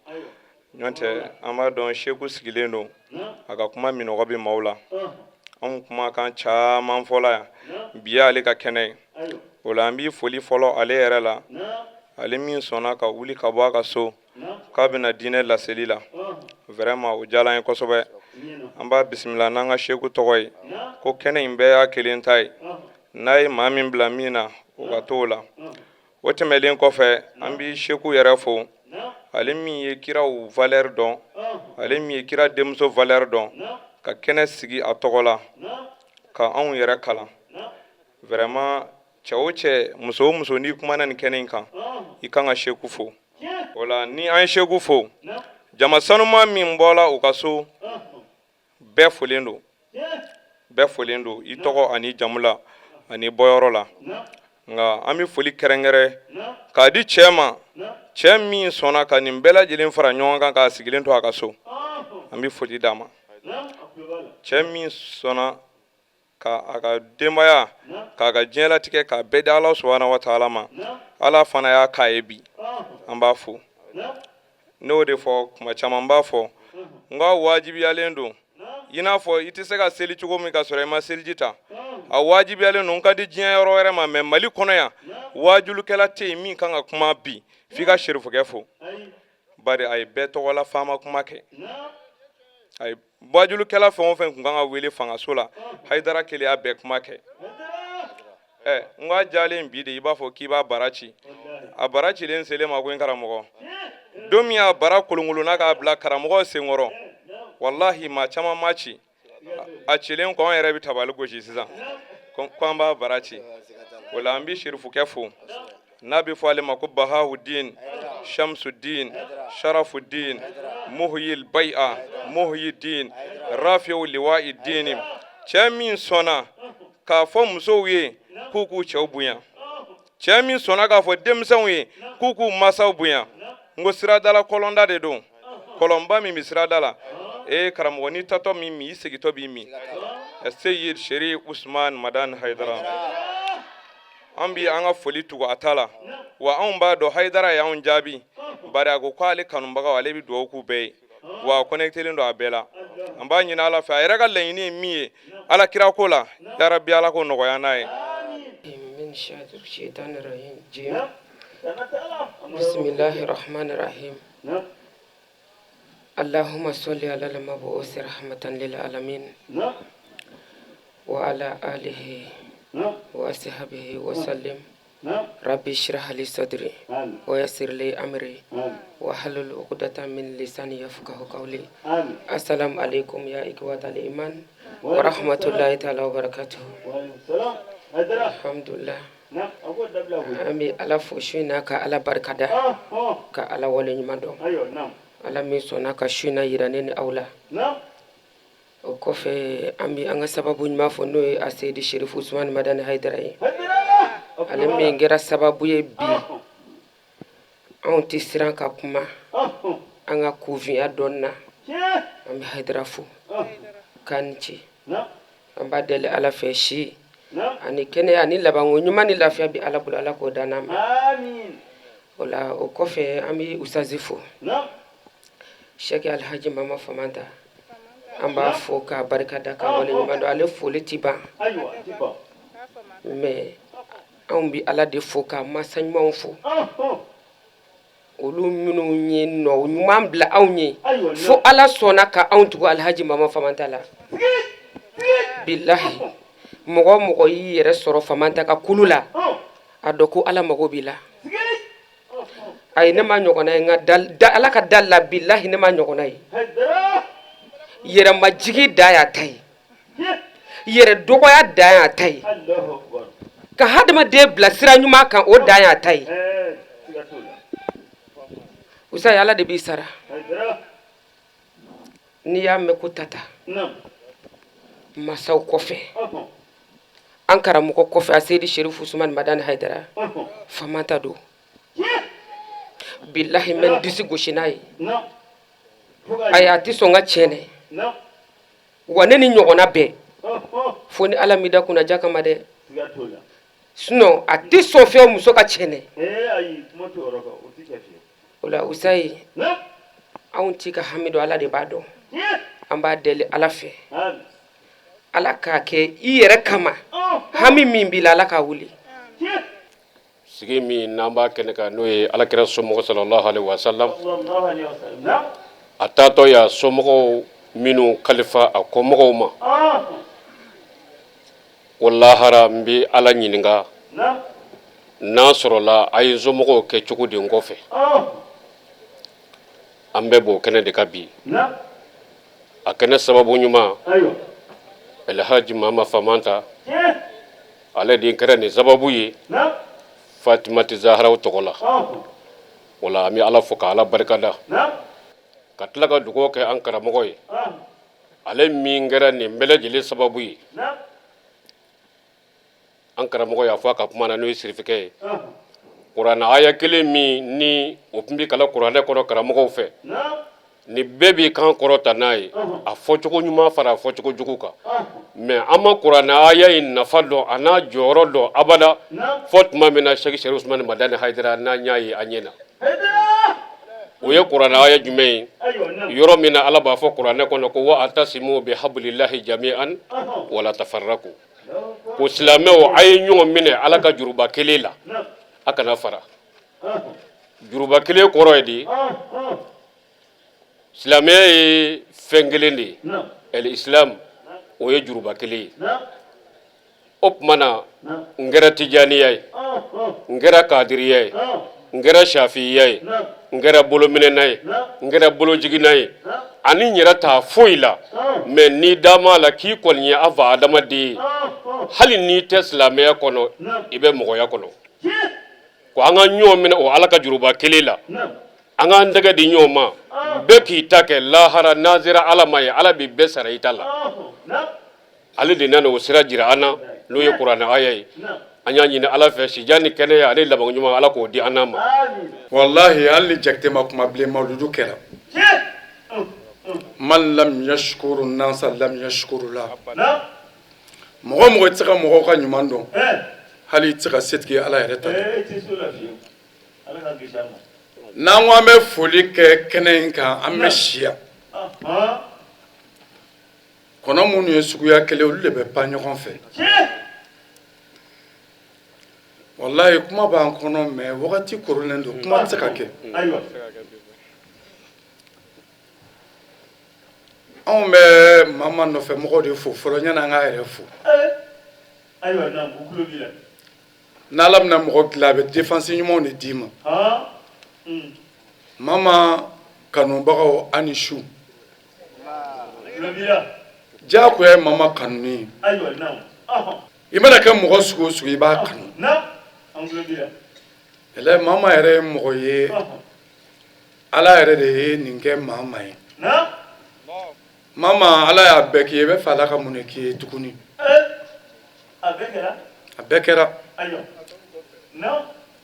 ɲɔgɔn tɛ. An b'a dɔn seku sigilen don, a ka kuma minɔgɔ bɛ maaw la. Anw kumakan caman fɔla yan, bi y'ale ka kɛnɛ ye. O la, an b'i foli fɔlɔ ale yɛrɛ la, ale min sɔnna ka wuli ka bɔ a ka so k'a bɛna diinɛ laseli la. Vraiment, o diyara an ye kosɛbɛ. An b'a bisimila n'an ka seku tɔgɔ ye ko kɛnɛ in bɛɛ y'a kelen ta ye, n'a ye maa min bila min na, o ka t'o la. O tɛmɛlen kɔfɛ, an bɛ seku yɛrɛ fo, ale min ye kiraw valeur dɔn, ale min ye kira denmuso valeur dɔn, ka kɛnɛ sigi a tɔgɔ la ka anw yɛrɛ kalan. Vraiment, cɛ o cɛ, muso o muso, n'i kumana nin kɛnɛ in kan, i kan ka seku fo. O la, ni an ye seku fo, jama sanuma min bɔla u ka so, bɛɛ folen don, bɛɛ folen don i tɔgɔ ani jamu la ani bɔyɔrɔ la. Nka an bɛ foli kɛrɛnkɛrɛn k'a di cɛ ma, cɛ min sɔnna ka nin bɛɛ lajɛlen fara ɲɔgɔn kan k'a sigilen to a ka so. An bɛ foli d'a ma, cɛ min sɔnna ka a ka denbaya, k'a ka diɲɛlatigɛ k'a bɛɛ di Ala subahana wa taala ma. Ala fana y'a k'a ye bi, an b'a fo. N'o de fɔ kuma caman, b'a fɔ n k'a wajibiyalen don, i n'a fɔ i tɛ se ka seli cogo min ka sɔrɔ i ma seliji ta, a wajibiyalen don. N ka di diɲɛ yɔrɔ wɛrɛ ma, mais Mali kɔnɔ yan, wajulukɛla tɛ yen min kan ka kuma bi f'i ka serifukɛ fo, bari a ye bɛɛ tɔgɔla faama kuma kɛ. A ye wajulukɛla fɛn o fɛn tun kan ka wele fangaso la, Hayidara kelen y'a bɛɛ kuma kɛ. Ɛ, n k'a jalen bi de, i b'a fɔ k'i b'a bara ci. A bara cilen selen ma ko n karamɔgɔ, don min a bara kolonkolonna k'a bila karamɔgɔ senkɔrɔ, walahi, maa caman ma ci. A cilen kɔ, an yɛrɛ bɛ tabali gosi sisan ko an b'a bara ci. O la, an bɛ serifukɛ fo, n'a bɛ fɔ ale ma ko Bahawudin Shamsudin Sharafudin Muhyil Bai'a Muhyidin Rafi'u Liwa'idin, cɛ min sɔnna k'a fɔ musow ye k'u k'u cɛw bonya, cɛ min sɔnna k'a fɔ denmisɛnw ye k'u k'u masaw bonya. N ko siradala kɔlɔnda de don, kɔlɔnba min bɛ sirada la. Ee karamɔgɔ, n'i tatɔ min min, i segintɔ b'i min. Seyid Sherif Usman Madan Hayidara, an bi an ka foli tugu a ta la. Wa anw b'a dɔn Hayidara y'anw jaabi, bari a ko k'ale kanubagaw, ale bɛ dugawu k'u bɛɛ ye, wa a connectelen don a bɛɛ la. An b'a ɲini Ala fɛ, a yɛrɛ ka laɲini ye min ye Ala kira ko la, yarabi, Ala k'o nɔgɔya n'a ye. من شر الشيطان الرجيم بسم الله الرحمن الرحيم اللهم صل على المبعوث رحمة للعالمين وعلى آله وأصحابه وسلم ربي اشرح لي صدري ويسر لي أمري واحلل عقدة من لساني يفقه قولي السلام عليكم يا إخوة الإيمان ورحمة الله تعالى وبركاته. الحمد لله, an bɛ Ala fo su in na, ka Ala barikada, ka Ala waleɲuman dɔn, Ala min sɔnna ka su in na yira ne ni aw la. O kɔfɛ, an bɛ an ka sababu ɲuman fɔ, n'o ye a Seyidi Sherifu Usumani Madani Hayidara ye, ale min kɛra sababu ye bi anw tɛ siran ka kuma an ka kunfinya dɔn na. An bɛ Hayidara fo k'a ni ce. An b'a deli Ala fɛ si ani kɛnɛya ani labanko ɲuman ni lafiya bɛ Ala bolo, Ala k'o d'an ma. O la, o kɔfɛ, an bɛ Usazi fo, Sɛki Alhaji Mama Famanta. An b'a fo k'a barika da, k'a waleɲuman dɔn. Ale foli ti ban, mais anw bɛ Ala de fo, k'a masa ɲumanw fo, olu minnu ye nɔ ɲuman bila anw ye, fo Ala sɔnna ka anw tugu Alhaji Mama Famanta la. Bilahi, mɔgɔ o mɔgɔ y'i yɛrɛ sɔrɔ Famanta ka kulu la, a dɔn ko Ala mago b'i la. Ayi, ne ma ɲɔgɔnna ye. N ka Ala ka da la, bilahi, ne ma ɲɔgɔnna ye. Yɛrɛmajigi da y'a ta ye, yɛrɛ dɔgɔya da y'a ta ye, ka hadamaden bila sira ɲuman kan, o dan y'a ta ye. Usa, Ala de b'i sara. N'i y'a mɛn ko tata masaw kɔfɛ, an karamɔgɔ kɔfɛ, a Seyidi Sherifu Usumani Madani Hayidara, Famanta don. Bilahi, n bɛ n disi gosi n'a ye. Ayi, a tɛ sɔn ka tiɲɛ dɛ. Wa ne ni ɲɔgɔnna bɛɛ fo ni Ala m'i da kunnaja kama dɛ, sinon a tɛ sɔn fiyewu muso ka tiɲɛ dɛ. O la, Usayi, anw t'i ka hami dɔn, Ala de b'a dɔn. An b'a deli Ala fɛ, Ala k'a kɛ i yɛrɛ kama. Hami min b'i la, Ala k'a wuli. Sigi min n'an b'a kɛnɛ kan, n'o ye Alakira somɔgɔ sallallahu alaihi wasallam, a taatɔ y'a somɔgɔw minnu kalifa a kɔmɔgɔw ma ko lahara n bɛ Ala ɲininka n'a sɔrɔla a ye n somɔgɔw kɛ cogo di n kɔfɛ. An bɛ b'o kɛnɛ de kan bi. A kɛnɛ sababu ɲuman, Alhaji Mama Famanta, ale de kɛra nin sababu ye Fatimati Zaharaw tɔgɔ la. O la, an bɛ Ala fo ka Ala barikada, ka tila ka dugawu kɛ an karamɔgɔ ye, ale min kɛra nin bɛɛ lajɛlen sababu ye. An karamɔgɔ y'a fɔ a ka kuma na, n'o ye sirifikɛ ye, kuranɛ aya kelen min ni o tun bɛ kalan kuranɛ kɔnɔ karamɔgɔw fɛ, ni bɛɛ b'i kan kɔrɔta n'a ye, a fɔcogo ɲuman fara a fɔcogo jugu kan, mais an ma kuranɛ aya in nafa dɔn, a n'a jɔyɔrɔ dɔn abada, fɔ tuma min na Sɛki Sɛrifu Usumani Madani Hayidara n'an y'a ye an ɲɛ na. O ye kuranɛ aya jumɛn ye? Yɔrɔ min na Ala b'a fɔ kuranɛ kɔnɔ ko wa atasimu bi hablillahi jami'an wala tafarraku, ko silamɛw, a ye ɲɔgɔn minɛ Ala ka juruba kelen la, a kana fara. Juruba kelen kɔrɔ ye di? Silamɛya ye fɛn kelen de ye, el islam, o ye juruba kelen ye. O tuma na, n kɛra tijaniya ye, n kɛra kadiriya ye, n kɛra shafiya ye, n kɛra bolominɛna ye, n kɛra bolojiginna ye, ani n yɛrɛ t'a foyi la, mais n'i da m'a la k'i kɔni ye a fa adamaden ye, hali n'i tɛ silamɛya kɔnɔ, i bɛ mɔgɔya kɔnɔ. Ko an ka ɲɔgɔn minɛ o Ala ka juruba kelen la, an k'an tɛgɛ di ɲɔgɔn ma, bɛɛ k'i ta kɛ. Lahara n'an sera Ala ma ye, Ala bɛ bɛɛ sara i ta la. Ale de nana o sira jira an na, n'o ye kuranɛ aya ye. An y'a ɲini Ala fɛ, sijan ni kɛnɛya ani laban ɲuman, Ala k'o di an n'a ma. Walahi, hali ni Jakite ma kuma bilen, mawuludu kɛra. Man lam yashkuru nasa lam yashkuru la. Mɔgɔ o mɔgɔ tɛ se ka mɔgɔw ka ɲuman dɔn, hali i tɛ se ka setigi Ala yɛrɛ ta dɔn. N'an ko an bɛ foli kɛ kɛnɛ in kan, an bɛ si yan. Kɔnɔ minnu ye suguya kelen, olu de bɛ pan ɲɔgɔn fɛ. Walayi, kuma b'an kɔnɔ, mais wagati koronnen don, kuma tɛ se ka kɛ. Anw bɛ Mama nɔfɛ mɔgɔw de fo fɔlɔ yanni an k'a yɛrɛ fo. N'Ala bɛna mɔgɔ dilan, a bɛ défense ɲumanw de d'i ma. Mama kanubagaw, a ni su. Diyagoya ye Mama kanu ye. I mana kɛ mɔgɔ sugu o sugu, i b'a kanu. Ɛlɛ, Mama yɛrɛ ye mɔgɔ ye, Ala yɛrɛ de ye nin kɛ Mama ye. Mama, Ala y'a bɛɛ k'i ye, i bɛ fɛ Ala ka mun de k'i ye tuguni? A bɛɛ kɛra.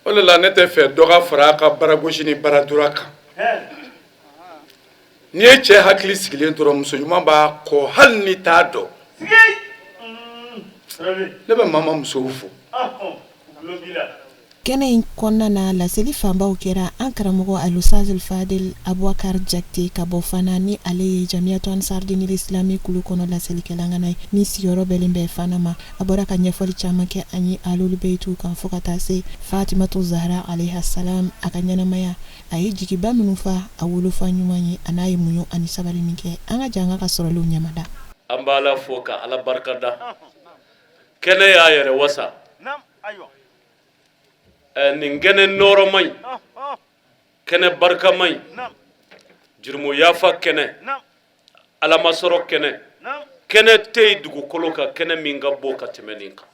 O de la ne tɛ fɛ dɔ ka fara a ka baragosi ni baradura kan. N'i ye cɛ hakili sigilen dɔrɔn, muso ɲuman b'a kɔ, hali ni t'a dɔn. Ne bɛ mama musow fo. Kɛnɛ in kɔnɔna na, laseli fanbaw kɛra an karamɔgɔ Alusazil Fadil Abubakar Jakite ka bɔ Fana, ni ale ye Jamiyatu Ansar Dinil Islami kulu kɔnɔ laselikɛla ŋana ye min sigiyɔrɔ bɛnnen bɛ Fana ma. A bɔra ka ɲɛfɔli caman kɛ an ye Ahlul Beyitiw kan fo ka taa se Fatimatu Zahra alayha salam a ka ɲɛnamaya, a ye jigiba minnu fa a wolofa ɲuman ye, a n'a ye muɲu ani sabali min kɛ. An ka jɛ an ka sɔrɔlenw ɲɛmada. An b'Ala fo ka Ala barika da. Kɛnɛ y'a yɛrɛ wasa. Nin kɛnɛ nɔɔrɔma in, kɛnɛ barikama in, jurumu yafa kɛnɛ, alamasɔrɔ kɛnɛ, kɛnɛ tɛ yen dugukolo kan kɛnɛ min ka bon ka tɛmɛ nin kan.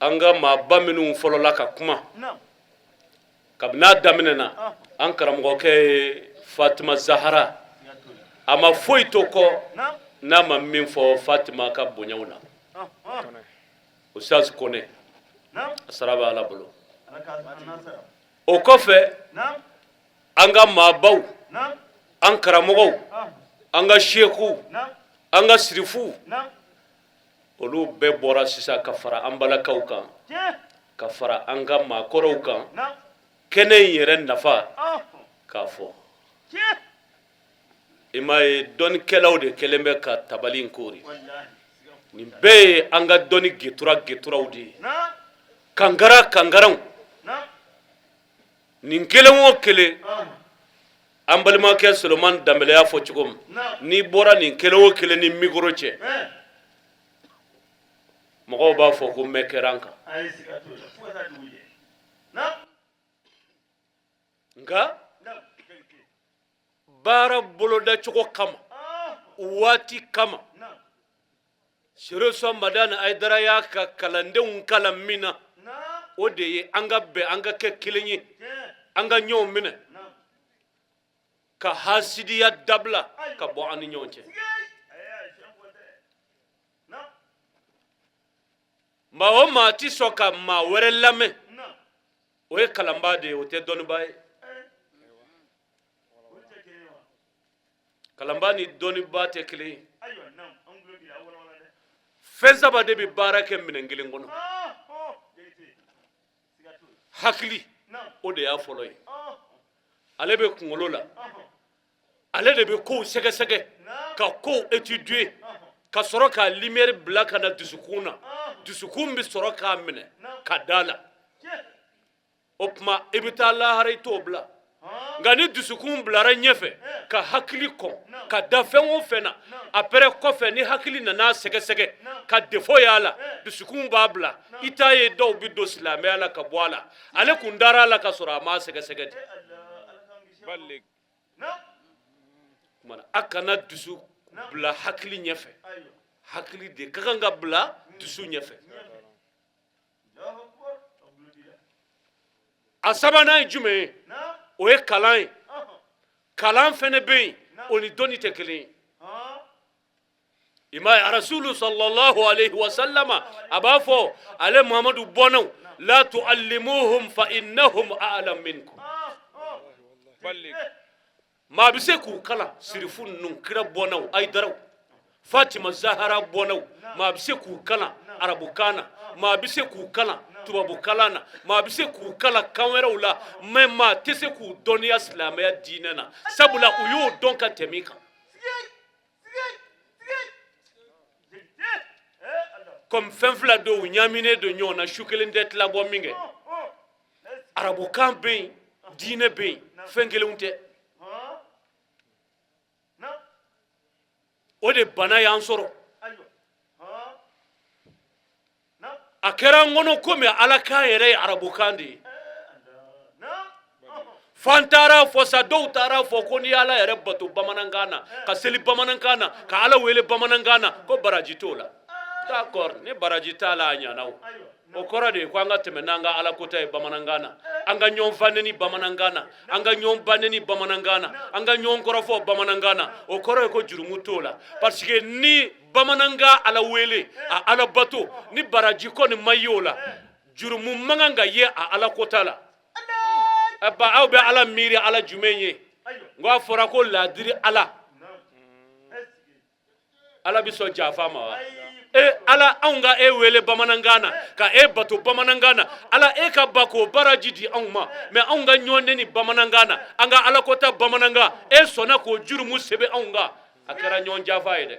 An ka maaba minnu fɔlɔla ka kuma kabini a daminɛ na, an karamɔgɔkɛ ye Fatima Zahara, a ma foyi to kɔ n'a ma min fɔ Fatima ka bonyaw na. Ustaz Kone, a sara bɛ Ala bolo. O kɔfɛ, an ka maabaw, an karamɔgɔw, an ka sekuw, an ka sirifuw, olu bɛɛ bɔra sisan ka fara an balakaw kan, ka fara an ka maakɔrɔw kan, kɛnɛ in yɛrɛ nafa k'a fɔ. I m'a ye, dɔnnikɛlaw de kɛlen bɛ ka tabali in koori. Nin bɛɛ ye an ka dɔnni getura geturaw de ye, kankara kankaraw. Nin kelen o kelen, an balimakɛ Solomani Danbɛlɛ y'a fɔ cogo min, n'i bɔra nin kelen o kelen ni mikoro cɛ, mɔgɔw b'a fɔ ko mɛn kɛra an kan. Nka baara bolodacogo kama, waati kama, Serifu Madani Hayidara y'a ka kalandenw kalan min na, o de ye an ka bɛn, an ka kɛ kelen ye, an ka ɲɔgɔn minɛ, ka hasidiya dabila ka bɔ an ni ɲɔgɔn cɛ. Maa o maa ti sɔn ka maa wɛrɛ lamɛn, o ye kalanbaa de ye, o tɛ dɔnnibaa ye. Kalanbaa ni dɔnnibaa tɛ kelen ye. Fɛn saba de bɛ baara kɛ minɛn kelen kɔnɔ. Hakili, o de y'a fɔlɔ ye, ale bɛ kunkolo la, ale de bɛ kow sɛgɛsɛgɛ, ka kow étudier, ka sɔrɔ ka lumière bila ka na dusukun na. Dusukun bɛ sɔrɔ k'a minɛ ka da la. O tuma i bɛ taa lahara, i t'o bila. Nka ni dusukun bilara ɲɛfɛ ka hakili kɔn ka da fɛn o fɛn na, après kɔfɛ, ni hakili nana sɛgɛsɛgɛ ka défaut y'a la, dusukun b'a bila. I t'a ye, dɔw bɛ don silamɛya la ka bɔ a la, ale kun dara a la ka sɔrɔ a m'a sɛgɛsɛgɛ de. A kana dusu bila hakili ɲɛfɛ, hakili de ka kan ka bila dusu ɲɛfɛ. A sabanan ye jumɛn ye? O ye kalan ye. Kalan fɛnɛ bɛ yen, o ni dɔnni tɛ kelen ye. I m'a ye, arasulu sallallahu alaihi wa sallama a b'a fɔ ale Muhamadu bɔnnaw: la tuallimuhum fa innahum a'lam minkum. Maa bɛ se k'u kalan, sirifu ninnu, kira bɔnnaw, ayidaraw, Fatima Zahara bɔnnaw, maa bɛ se k'u kalan arabukan na, maa bɛ se k'u kalan tubabukalan na, maa bɛ se k'u kalan kan wɛrɛw la, mais maa tɛ se k'u dɔnniya silamɛya diinɛ na, sabula u y'o dɔn ka tɛmɛ i kan. Comme fɛn fila don, u ɲaaminen don ɲɔgɔn na, su kelen tɛ tila bɔ min kɛ. Arabukan bɛ yen, diinɛ bɛ yen, fɛn kelenw tɛ. O de bana y'an sɔrɔ. A kɛra an kɔnɔ komi ala kan yɛrɛ ye arabukan de ye, f'an taara fɔ sa, dɔw taara fɔ ko n'i y'ala yɛrɛ bato bamanankan na, ka seli bamanankan na, ka ala wele bamanankan na, ko baraji t'o la. D'accord, ni baraji t'a la, a ɲana. O o kɔrɔ de ye ko an ka tɛmɛ n'an ka ala kota ye bamanankan na, an ka ɲɔgɔn fa neni bamanankan na, an ka ɲɔgɔn ba neni bamanankan na, an ka ɲɔgɔn kɔrɔfɔ bamanankan na. O kɔrɔ ye ko jurumu t'o la, parce que ni bamanankan ala wele, a ala bato, ni baraji kɔni ma ye o la, jurumu man kan ka ye a ala kota la. Ba, aw bɛ ala miiri ala jumɛn ye? N ko a fɔra ko laadiri ala. Ala bɛ sɔn janfa ma wa? E Ala, anw ka e wele bamanankan na, ka e bato bamanankan na, Ala e ka ba k'o baraji di anw ma, mais anw ka ɲɔgɔn neni bamanankan na, an ka alakota bamanankan, e sɔnna k'o jurumu sɛbɛn anw kan. A kɛra ɲɔgɔn janfa ye dɛ.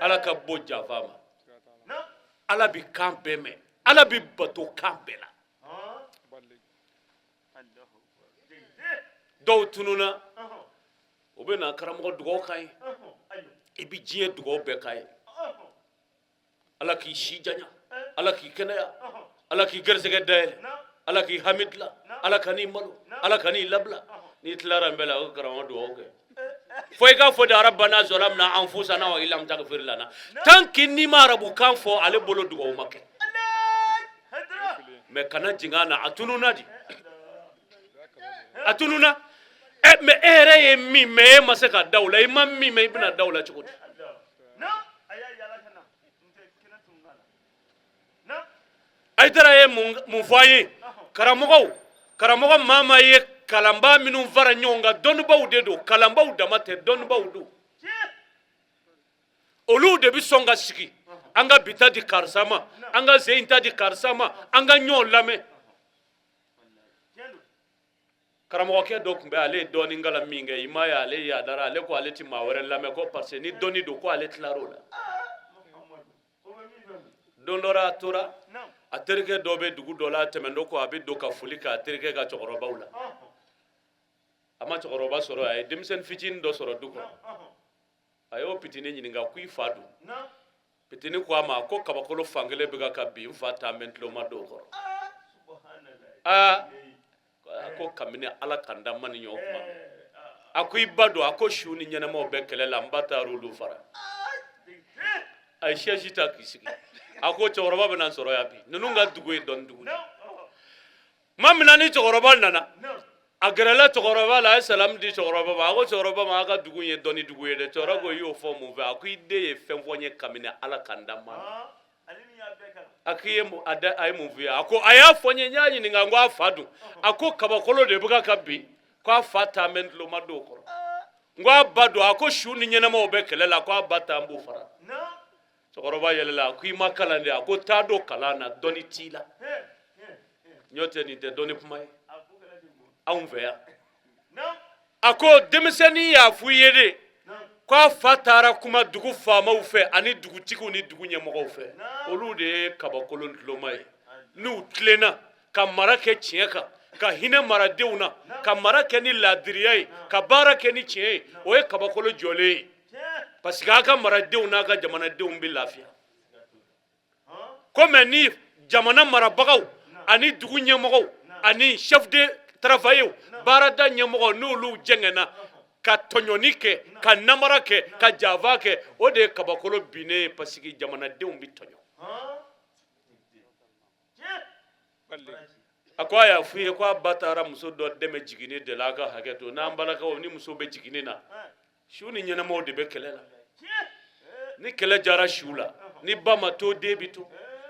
Ala ka bon janfa ma. Ala bi kan bɛɛ mɛn, Ala bi bato kan bɛɛ la. Dɔw tununa, u bɛ na karamɔgɔ dugawu k'an ye. I bɛ diɲɛ dugawu bɛɛ k'a ye. Ala k'i si janya, Ala k'i kɛnɛya, Ala k'i garisɛgɛ dayɛlɛ, Ala k'i hami dilan, Ala kan'i malo, Ala kan'i labila. N'i tilara nin bɛɛ la, o karamɔgɔ dugawu kɛ fo i k'a fɔ de rabbana zalamna anfusana wa illam taghfir lana. Tant que n'i ma arabukan fɔ, ale bolo dugawu ma kɛ. Mais kana jigin a na, a tununa di, a tununa. Ɛ, mais e yɛrɛ ye min mɛn, e ma se ka da o la. I ma min mɛn, i bɛna da o la cogo di? Ayidara ye mun fɔ an ye? Karamɔgɔw, karamɔgɔ maa maa ye kalanbaa minnu fara ɲɔgɔn kan, dɔnnibaw de don, kalanbaw dama tɛ, dɔnnibaw don. Olu de bɛ sɔn ka sigi, an ka bi ta di karisa ma, an ka sen ta di karisa ma, an ka ɲɔgɔn lamɛn. Karamɔgɔkɛ dɔ tun bɛ, ale ye dɔɔnin kalan min kɛ, i m'a ye, ale yadara, ale ko ale tɛ maa wɛrɛ lamɛn, ko parce que ni dɔnni don, ko ale tilar'o la. Don dɔ la, a tora a terikɛ dɔ bɛ dugu dɔ la, a tɛmɛntɔ ko a bɛ don ka foli kɛ a terikɛ ka cɛkɔrɔbaw la. A ma cɛkɔrɔba sɔrɔ, a ye denmisɛnnin fitinin dɔ sɔrɔ du kɔnɔ. A y'o pitinin ɲininka ko i fa dun? Pitinin ko a ma ko kabakolo fankelen bɛ ka bin n fa taa bɛ n tulo ma don o kɔrɔ. Aa, a ko kabini Ala ka n da n ma nin ɲɔgɔn kuma. A ko i ba dun? A ko su ni ɲɛnamaw bɛ kɛlɛ la, n ba taar'olu fara. A ye sɛsi ta k'i sigi. A ko cɛkɔrɔba bɛna n sɔrɔ yan bi, ninnu ka dugu ye dɔnni dugu de ye. Tuma min na ni cɛkɔrɔba nana, a gɛrɛla cɛkɔrɔba la, a ye salamu di cɛkɔrɔba ma. A ko cɛkɔrɔba ma, a ka dugu ye dɔnni dugu ye dɛ. Cɛkɔrɔba ko i y'o fɔ mun fɛ? A ko i den ye fɛn fɔ n ye kabini Ala ka n da ma. A ko i ye mun, a ye mun f'i ye? A ko a y'a fɔ n ye, n y'a ɲininka n ko a fa dun? A ko kabakolo de bɛ ka bin, ko a fa taa bɛ n tulo ma don o kɔrɔ. N ko a ba dun? A ko su ni ɲɛnamaw bɛ kɛlɛ la, ko a ba taa n b'o fara. Cɛkɔrɔba yɛlɛla, a ko i ma kalan de? A ko taa don kalan na, dɔnni t'i la. N'o tɛ nin tɛ dɔnni kuma ye anw fɛ yan. A ko denmisɛnnin y'a fɔ i ye de ko a fa taara kuma dugu faamaw fɛ ani dugutigiw ni dugu ɲɛmɔgɔw fɛ. Olu de ye kabakolo tuloma ye. N'u tilenna ka mara kɛ tiɲɛ kan, ka hinɛ maradenw na, ka mara kɛ ni laadiriya ye, ka baara kɛ ni tiɲɛ ye, o ye kabakolo jɔlen ye, parce que a ka maradenw n'a ka jamanadenw bɛ lafiya. Ko mais ni jamana marabagaw ani dugu ɲɛmɔgɔw ani chef de travail, baarada ɲɛmɔgɔ, n'olu jɛngɛnna ka tɔɲɔni kɛ, ka namara kɛ, ka janfa kɛ, o de ye kabakolo binnen ye, parce que jamanadenw bɛ tɔɲɔ. A ko a y'a f'i ye ko a ba taara muso dɔ dɛmɛ jiginni de la. A ka hakɛ to n'an balakaw, ni muso bɛ jiginni na, su ni ɲɛnamaw de bɛ kɛlɛ la. Ni kɛlɛ jara su la, ni ba ma to, den bi to.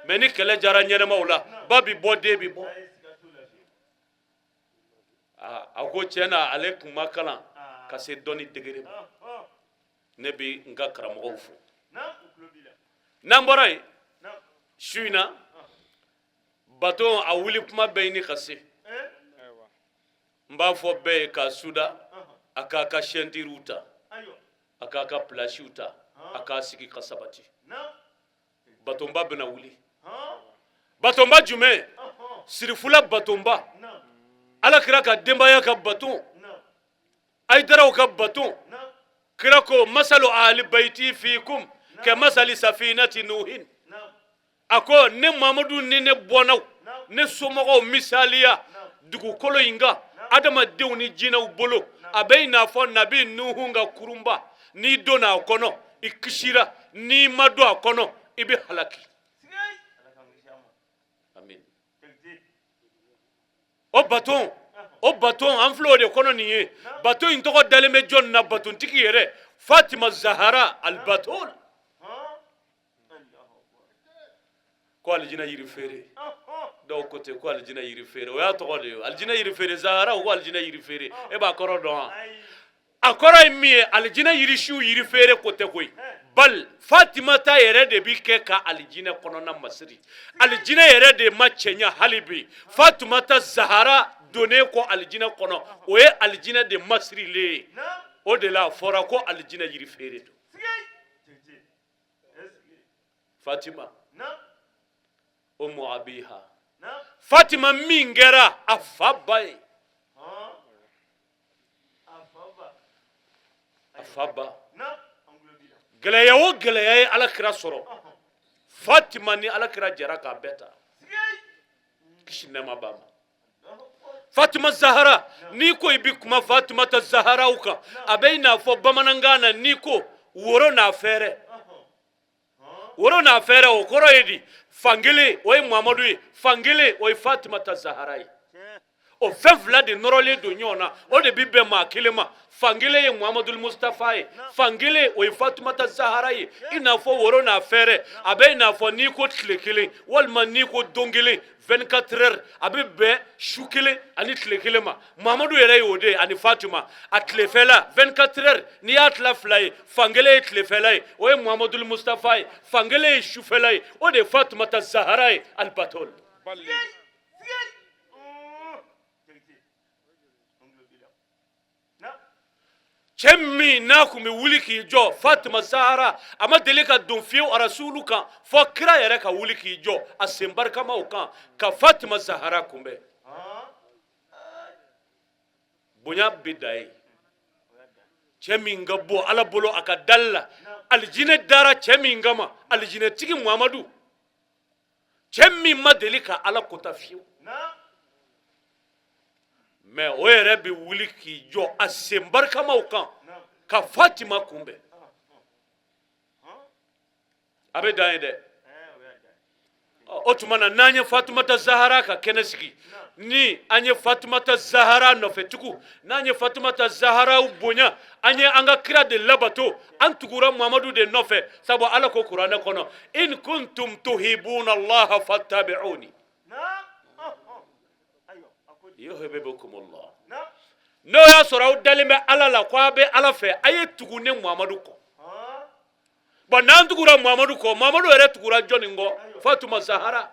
Mais ni kɛlɛ jara ɲɛnamaw la, ba bi bɔ, den bi bɔ. A ko tiɲɛ na, ale tun ma kalan ka se dɔnni degré ma. Ne bɛ n ka karamɔgɔw fo. N'an bɔra yen, su in na, bato a wuli kuma bɛ ɲini ka se. N b'a fɔ bɛɛ ye k'a suda, a k'a ka sɛntiriw ta, a k'a ka pilasiw ta, a k'a sigi ka sabati. Batonba bɛna wuli. Batonba jumɛn? Sirifula batonba, Ala kira ka denbaya ka baton, Ayidaraw ka baton. Kira ko masalu ali baiti fikum ka masali safinati nuhin. A ko ne Mamadu ni ne bɔnnaw, ne somɔgɔw misaliya dugukolo in kan adamadenw ni jinɛw bolo, a bɛ i n'a fɔ Nabi Nuhu ka kurunba. N'i donna a kɔnɔ, i kisira. N'i ma don a kɔnɔ, i bɛ halaki. Amin. O baton, o baton, an filɛ o de kɔnɔ nin ye. Baton in tɔgɔ dalen bɛ jɔn na? Batontigi yɛrɛ, Fatima Zahara Albatol. Ko alijina yiri feere, dɔw ko ten ko alijina yiri feere, o y'a tɔgɔ de ye, alijina yiri feere Zahara. Ko alijina yiri feere, e b'a kɔrɔ dɔn wa? A kɔrɔ ye min ye, alijinɛ yirisiw yiri feere ko tɛ koyi, bal Fatimata yɛrɛ de bi kɛ ka alijinɛ kɔnɔna masiri. Alijinɛ yɛrɛ de ma cɛɲa hali bi. Fatumata Zahara donnen kɔ alijinɛ kɔnɔ, o ye alijinɛ de masirilen ye. O de la a fɔra ko alijinɛ yiri feere don. Fatima umu abiha, Fatima min kɛra a fa ba ye, a fa ba. Gɛlɛya o gɛlɛya ye ala kira sɔrɔ, Fatima ni ala kira jɛra k'a bɛɛ ta, kisi nɛɛma b'a ma. Fatima Zahara, n'i ko i bɛ kuma Fatimata Zaharaw kan, a bɛ i n'a fɔ bamanankan na n'i ko woro n'a fɛrɛ. Woro n'a fɛrɛ, o kɔrɔ ye di? Fankelen o ye Muhamadu ye, fankelen o ye Fatimata Zahara ye. O fɛn fila de nɔrɔlen don ɲɔgɔn na, o de bi bɛn maa kelen ma. Fankelen ye Muhamadul Mustafa ye, fankelen o ye Fatumata Zahara ye. I n'a fɔ woro n'a fɛrɛ, a bɛ i n'a fɔ n'i ko tile kelen walima n'i ko don kelen, 24 heures, a bɛ bɛn su kelen ani tile kelen ma. Muhamadu yɛrɛ y'o de ye ani Fatima. A tilefɛla 24 heures, n'i y'a tila fila ye, fankelen ye tilefɛla ye, o ye Muhamadul Mustafa ye, fankelen ye sufɛla ye, o de ye Fatumata Zahara ye. Alibatol cɛ min n'a kun bɛ wuli k'i jɔ, Fatima Zahara a ma deli ka don fiyewu arasulu kan fɔ kira yɛrɛ ka wuli k'i jɔ a sen barikamaw kan ka Fatima Zahara kunbɛn. Bonya bɛ da ye cɛ min ka bon Ala bolo a ka dali la, alijinɛ dara cɛ min kama, alijinɛtigi Muhamadu, cɛ min ma deli ka Ala kota fiyewu, mais o yɛrɛ bɛ wuli k'i jɔ a sen barikamaw kan ka Fatima kunbɛn. A bɛ dan ye dɛ. O tuma na n'an ye Fatumata Zahara ka kɛnɛ sigi, ni an ye Fatumata Zahara nɔfɛtugu, n'an ye Fatumata Zaharaw bonya, an ye an ka kira de labato, an tugura Muhamadu de nɔfɛ. Sabu Ala ko kuranɛ kɔnɔ, in kuntum tuhibuna Allaha fattabi'uni yuhibbukumullah. N'o y'a sɔrɔ aw dalen bɛ Ala la ko aw bɛ Ala fɛ, a ye tugu ne Muhamadu kɔ. Bon, n'an tugura Muhamadu kɔ, Muhamadu yɛrɛ tugura jɔnni kɔ? Fatima Zahara.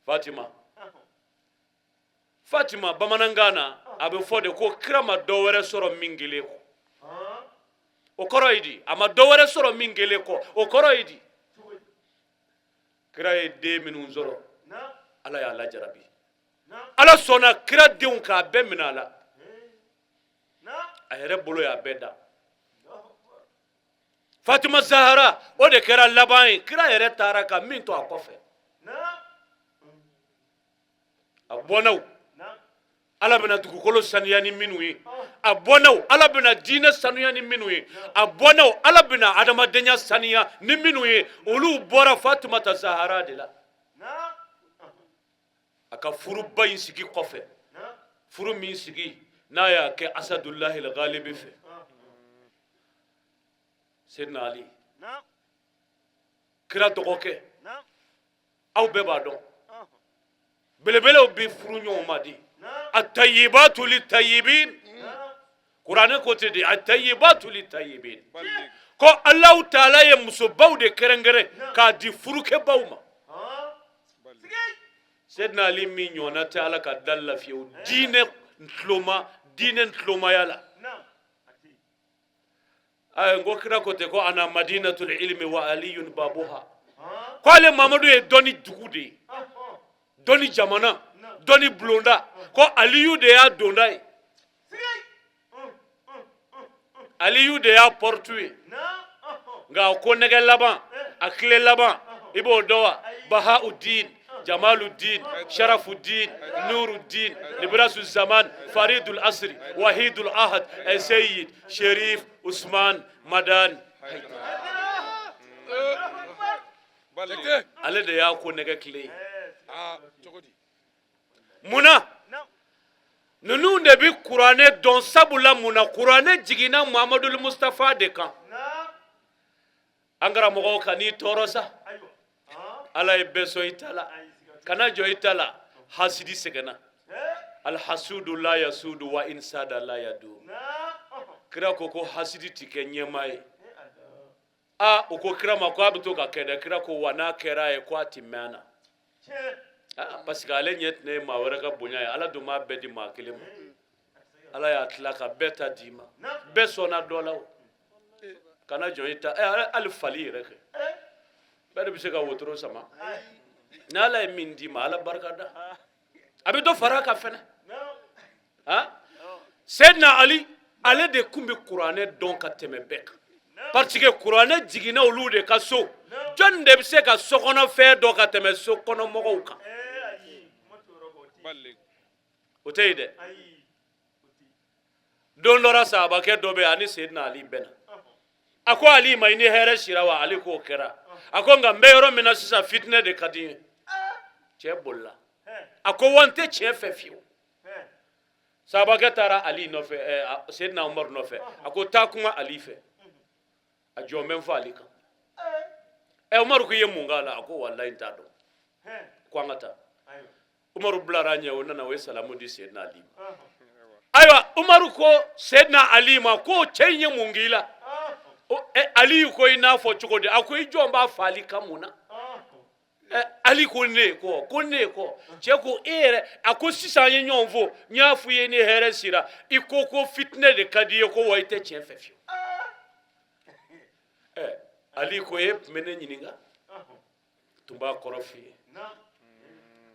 Fatima, Fatima bamanankan na a bɛ fɔ de ko kira ma dɔ wɛrɛ sɔrɔ min kelen kɔ. O kɔrɔ ye di? A ma dɔ wɛrɛ sɔrɔ min kelen kɔ, o kɔrɔ ye di? Kira ye den minnu sɔrɔ, Ala y'a lajarabi. Ala sɔnna kira denw k'a bɛɛ minɛ a la, a yɛrɛ bolo y'a bɛɛ da. Fatima Zahara o de kɛra laban ye. Kira yɛrɛ taara ka min to a kɔfɛ, a bɔnnaw Ala bɛna dugukolo saniya ni minnu ye, a bɔnnaw Ala bɛna diinɛ sanuya ni minnu ye, a bɔnnaw Ala bɛna adamadenya saniya ni minnu ye, olu bɔra Fatumata Zahara de la. A ka furuba in sigi kɔfɛ, furu min sigi n'a y'a kɛ Asadulahi Galibi fɛ, Seydina Ali, kira dɔgɔkɛ, aw bɛɛ b'a dɔn belebelew bɛ furu ɲɔgɔn ma di. Atayibatu litayibin, kuranɛ ko ten de, atayibatu litayibin, ko Alahu taala ye musobaw de kɛrɛnkɛrɛn k'a di furukɛbaw ma. Seydina Ali min ɲɔgɔnna tɛ Ala ka dali la fiyewu diinɛ ntuloma, diinɛ ntulomaya la. Ayi, n ko kira ko ten ko ana madinatul ilmi wa aliyun babuha, ko ale Mamadu ye dɔnni dugu de ye, dɔnni jamana, dɔnni bulonda, ko Aliyu de y'a donda ye, Aliyu de y'a porte ye. Nka ko nɛgɛ laban, a tile laban, i b'o dɔn wa? Bahaudin, Jamaluddin, Sharafuddin, Nuruddin, Nibrasu Zaman, Faridul Asri, Wahidul Ahad, Sayyid Sherif Usman Madan. Ale de y'a ko nɛgɛ tile ye. Mun na ninnu de bɛ kuranɛ dɔn? Sabula mun na kuranɛ jiginna Muhamadul Mustafa de kan. An karamɔgɔw, kan'i tɔɔrɔ sa, Ala ye bɛɛ sɔn i ta la, kana jɔ i ta la. Hasidi sɛgɛnna. Alhasudu la yasudu wa in sada la yadu. Kira ko ko hasidi ti kɛ ɲɛmaa ye. Aa, u ko kira ma ko a bɛ to ka kɛ dɛ. Kira ko wa n'a kɛra ye ko a ti mɛn a na. Aa, parce que ale ɲɛ tɛnɛ ye maa wɛrɛ ka bonya ye. Ala dun b'a bɛɛ di maa kelen ma. Ala y'a tila ka bɛɛ ta d'i ma. Bɛɛ sɔnna dɔ la o. Kana jɔn i ta hali fali yɛrɛ kɛ. Bɛɛ de bɛ se ka wotoro sama. Ni Ala ye min d'i ma, Ala barika da. A bɛ dɔ fara a kan fɛnɛ. Han? Seyidina Ali, ale de tun bɛ kuranɛ dɔn ka tɛmɛ bɛɛ kan. Parce que kuranɛ jiginna olu de ka so. Jɔnni de bɛ se ka sokɔnɔfɛn dɔn ka tɛmɛ sokɔnɔmɔgɔw kan? O tɛ yen dɛ. Don dɔ la sahabakɛ dɔ bɛ yen, ani Seyidina Ali bɛnna. A ko Ali ma, i ni hɛrɛ sira wa? Ali k'o kɛra. A ko nka n bɛ yɔrɔ min na sisan, fitinɛ de ka di n ye. Cɛ bolila. A ko wa n tɛ tiɲɛ fɛ fiyewu. Sahabakɛ taara Ali nɔfɛ, Seyidina Umaru nɔfɛ. A ko taa kuma Ali fɛ. A jɔ bɛ n faali kan. Umaru ko i ye mun k'a la? A ko walayi n t'a dɔn. Ko an ka taa. Umaru bilara ɲɛ, o nana, o ye salamu di Seyidina Ali ma. Ayiwa, Umaru ko Seyidina Ali ma ko cɛ in ye mun k'i la? Ali ko i n'a fɔ cogo di? A ko i jɔn b'a faali kan mun na? Ali ko ne kɔ, ko ne kɔ. Cɛ ko e yɛrɛ, a ko sisan an ye ɲɔgɔn fo, n y'a fɔ i ye ni hɛrɛ sira, i ko ko fitinɛ de ka di i ye, ko wa i tɛ tiɲɛ fɛ fiyewu. Ali ko e tun bɛ ne ɲininka, tun b'a kɔrɔ f'i ye.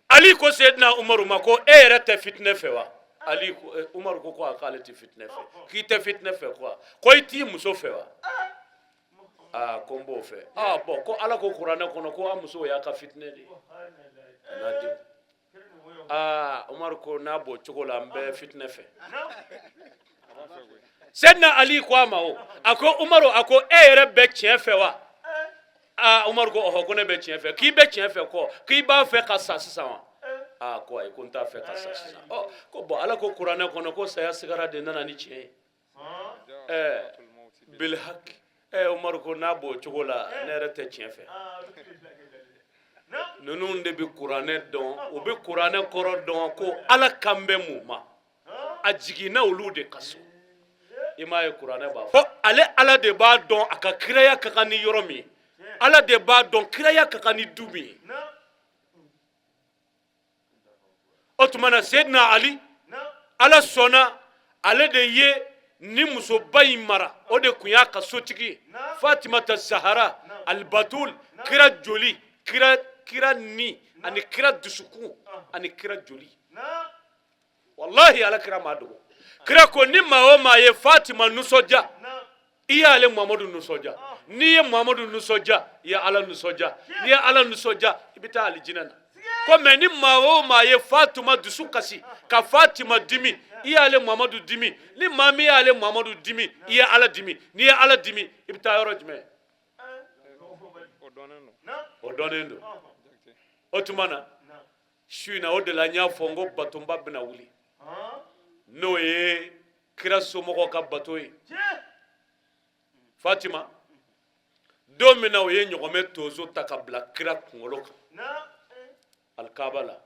Ali ko Seyidina Umaru ma ko e yɛrɛ tɛ fitinɛ fɛ wa? Ali ko, Umaru ko ko a k'ale tɛ fitinɛ fɛ. K'i tɛ fitinɛ fɛ quoi? Ko i t'i muso fɛ wa? Aa, ko n b'o fɛ. Aa bɔn, ko Ala ko kuranɛ kɔnɔ ko a muso y'a ka fitinɛ de ye. A n'a denw. Aa, Umaru ko n'a b'o cogo la, n bɛ fitinɛ fɛ. Seyidina Ali ko a ma o, a ko Umaru, a ko e yɛrɛ bɛ tiɲɛ fɛ wa? Aa, Umaru ko ɔhɔ, ko ne bɛ tiɲɛ fɛ. K'i bɛ tiɲɛ fɛ kɔ, k'i b'a fɛ ka sa sisan wa? Aa, ko ayi, ko n t'a fɛ ka sa sisan. Ɔ, ko bɔn, Ala ko kuranɛ kɔnɔ ko saya sigara de nana ni tiɲɛ ye. Bilhaki. Umaru ko n'a b'o cogo la, ne yɛrɛ tɛ tiɲɛ fɛ. Ninnu de bɛ kuranɛ dɔn, u bɛ kuranɛ kɔrɔ dɔn ko Ala kan bɛ mun ma. A jiginna olu de ka so. I m'a ye kuranɛ b'a fɔ ale Ala de b'a dɔn a ka kiraya ka kan ni yɔrɔ min ye. Ala de b'a dɔn kiraya ka kan ni du min ye. O tuma na Seyidina Ali, Ala sɔnna ale de ye ni musoba in mara, o de tun y'a ka sotigi ye. Fatimata Zahara Alibatul, kira joli, kira ni ani kira dusukun ani kira joli. Walahi Ala kira m'a dogo. Kira ko ni maa o maa ye Fatima nisɔndiya, i y'ale Muhamadu nisɔndiya. N'i ye Muhamadu nisɔndiya, i ye Ala nisɔndiya. N'i ye Ala nisɔndiya, i bɛ taa alijinɛ na. Ko mɛ ni maa o maa ye Fatima dusu kasi, ka Fatima dimi, i y'ale Muhamadu dimi. Ni maa min y'ale Muhamadu dimi, i ye Ala dimi. N'i ye Ala dimi, i bɛ taa yɔrɔ jumɛn? O dɔnnen don. O tuma na su in na, o de la n y'a fɔ n ko batonba bɛna wuli, n'o ye kira somɔgɔw ka bato ye. Fatima, don min na o ye ɲɔgɔmɛ tonso ta ka bila kira kunkolo kan alikaba la,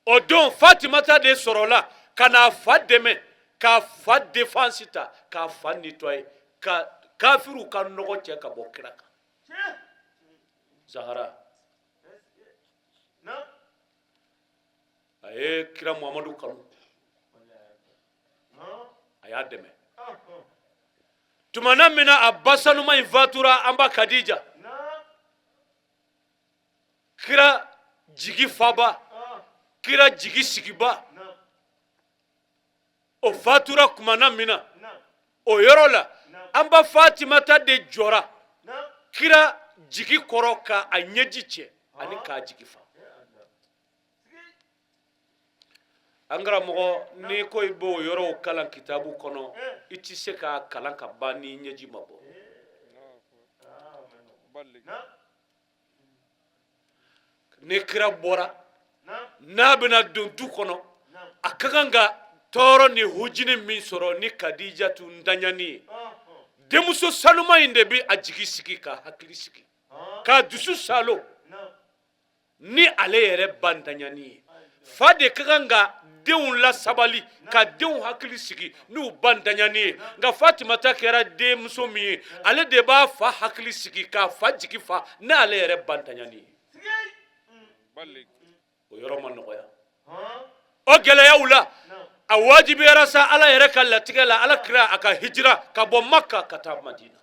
o don Fatimata de sɔrɔla ka n'a fa dɛmɛ, k'a fa défense ta, k'a fa nettoyer, ka kafiriw ka nɔgɔ cɛ ka bɔ kira kan. Zahara a ye kira Muhamadu kanu, a y'a dɛmɛ. Tumana min na a ba sanuma in fatura, an ba Kadija, kira jigi faba, kira jigi sigiba, o fatura kumana min na, o yɔrɔ la an ba Fatimata de jɔra kira jigi kɔrɔ ka a ɲɛji cɛ ani k'a jigi fa. An karamɔgɔ, n'i ko i b'o yɔrɔw kalan kitabu kɔnɔ, i tɛ se k'a kalan ka ban n'i ɲɛji ma bɔ. Ni kira bɔra n'a bɛna don du kɔnɔ, a ka kan ka tɔɔrɔ ni hujini min sɔrɔ ni Kadijatu ntanyani ye, denmuso sanuma in de bɛ a jigi sigi, k'a hakili sigi, k'a dusu salo ni ale yɛrɛ ba ntanyani ye. Fa de ka kan ka denw lasabali ka denw hakili sigi n'u ba ntanyani ye nka fatimata kɛra denmuso min ye ale de b'a fa hakili sigi k'a fa jigi fa n'ale yɛrɛ ba ntanyani ye o yɔrɔ ma nɔgɔya o gɛlɛyaw la a wajibiyara sa ala yɛrɛ ka latigɛ la ala kira a ka hijira ka bɔ maka ka taa madina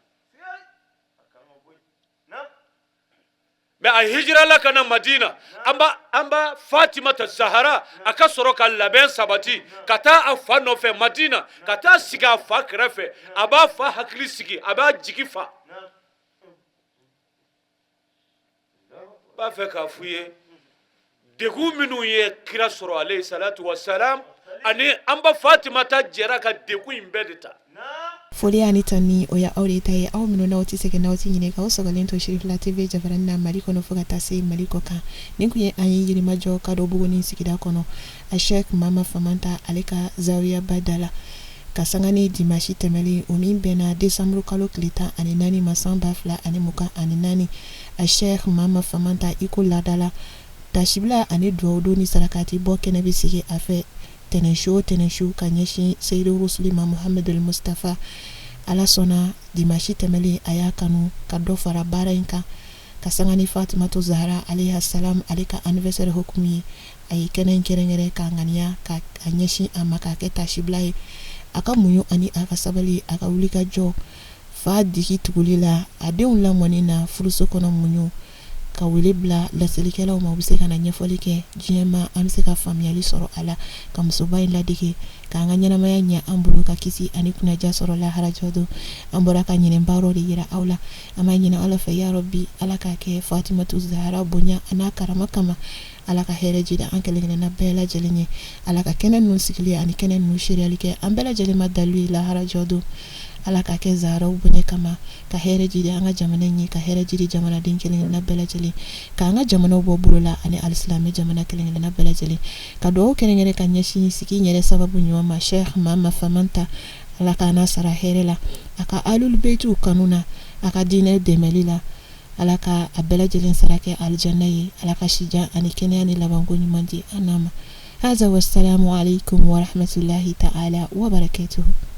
mais a hijirala ka na madina an ba fatimata zahara a ka sɔrɔ ka labɛn sabati ka taa a fa nɔfɛ madina ka taa sigi a fa kɛrɛfɛ a b'a fa hakili sigi a b'a jigi fa n b'a fɛ k'a f'u ye degun minnu ye kira sɔrɔ alayhi salatu wa salam ani an ba fatimata jɛra ka degun in bɛɛ de ta Foli ani tanuni o ye aw de ta ye aw minnu n'aw tɛ sɛgɛn n'aw tɛ ɲinɛ k'aw sɔgɔlen to Sirifila TV jabaranin na Mali kɔnɔ fo ka taa se Mali kɔ kan nin tun ye an ye Yirimajɔ Kadɔbuguni sigida kɔnɔ a Sheikh Mama Famanta ale ka zawiyaba da la ka sanga ni dimanche tɛmɛlen o min bɛnna décembre kalo tile 14 ma san 2024 a Sheikh Mama Famanta i ko laada la tasibila ani dugawudon ni sarakati bɔ kɛnɛ bɛ sigi a fɛ tɛnɛnsu o tɛnɛnsu ka ɲɛsin Seyidu Rusuli ma Muhamadu Mustafa Ala sɔnna dimanche tɛmɛlen a y'a kanu ka dɔ fara baara in kan ka sanga ni Fatimatu Zahara alayha salam ale ka anniversaire hukumu ye a ye kɛnɛ in kɛrɛnkɛrɛn k'a ŋaniya ka a ɲɛsin a ma k'a kɛ tasibila ye a ka muɲu ani a ka sabali a ka wulikajɔ fa digi tuguli la a denw lamɔni na furuso kɔnɔ muɲu ka wele bila laselikɛlaw ma u bɛ se ka na ɲɛfɔli kɛ diɲɛ ma an bɛ se ka faamuyali sɔrɔ a la ka musoba in ladege k'an ka ɲɛnamaya ɲɛ an bolo ka kisi ani kunnaja sɔrɔ laharajɔ don an bɔra ka ɲinɛ baaraw de yira aw la an b'a ɲini Ala fɛ ya Rabbi Ala k'a kɛ Fatimatu Zahara bonya an'a karama kama Ala ka hɛrɛ jidi an kelenkelenna bɛɛ lajɛlen ye Ala ka kɛnɛ ninnu sigili ani kɛnɛ ninnu seereyali kɛ an bɛɛ lajɛlen ma dalilu ye laharajɔ don Ala k'a kɛ Zaharaw bonya kama ka hɛrɛ jidi an ka jamana in ye ka hɛrɛ jidi jamanaden kelenkelenna bɛɛ lajɛlen k'an ka jamanaw bɔ bolo la ani alisilamɛ jamana kelenkelenna bɛɛ lajɛlen ka dugawu kɛrɛnkɛrɛn ka ɲɛsin sigi in yɛrɛ sababu ɲuman ma Sheikh Mama Famanta Ala k'a n'a sara hɛrɛ la a ka alul beyitiw kanu na a ka diinɛ dɛmɛli la Ala ka a bɛɛ lajɛlen sara kɛ alijana ye Ala ka sijan ani kɛnɛya ni labanko ɲuman di an n'a ma haza wasalamu aleykum warahmatulahi taala wabarakatuhu.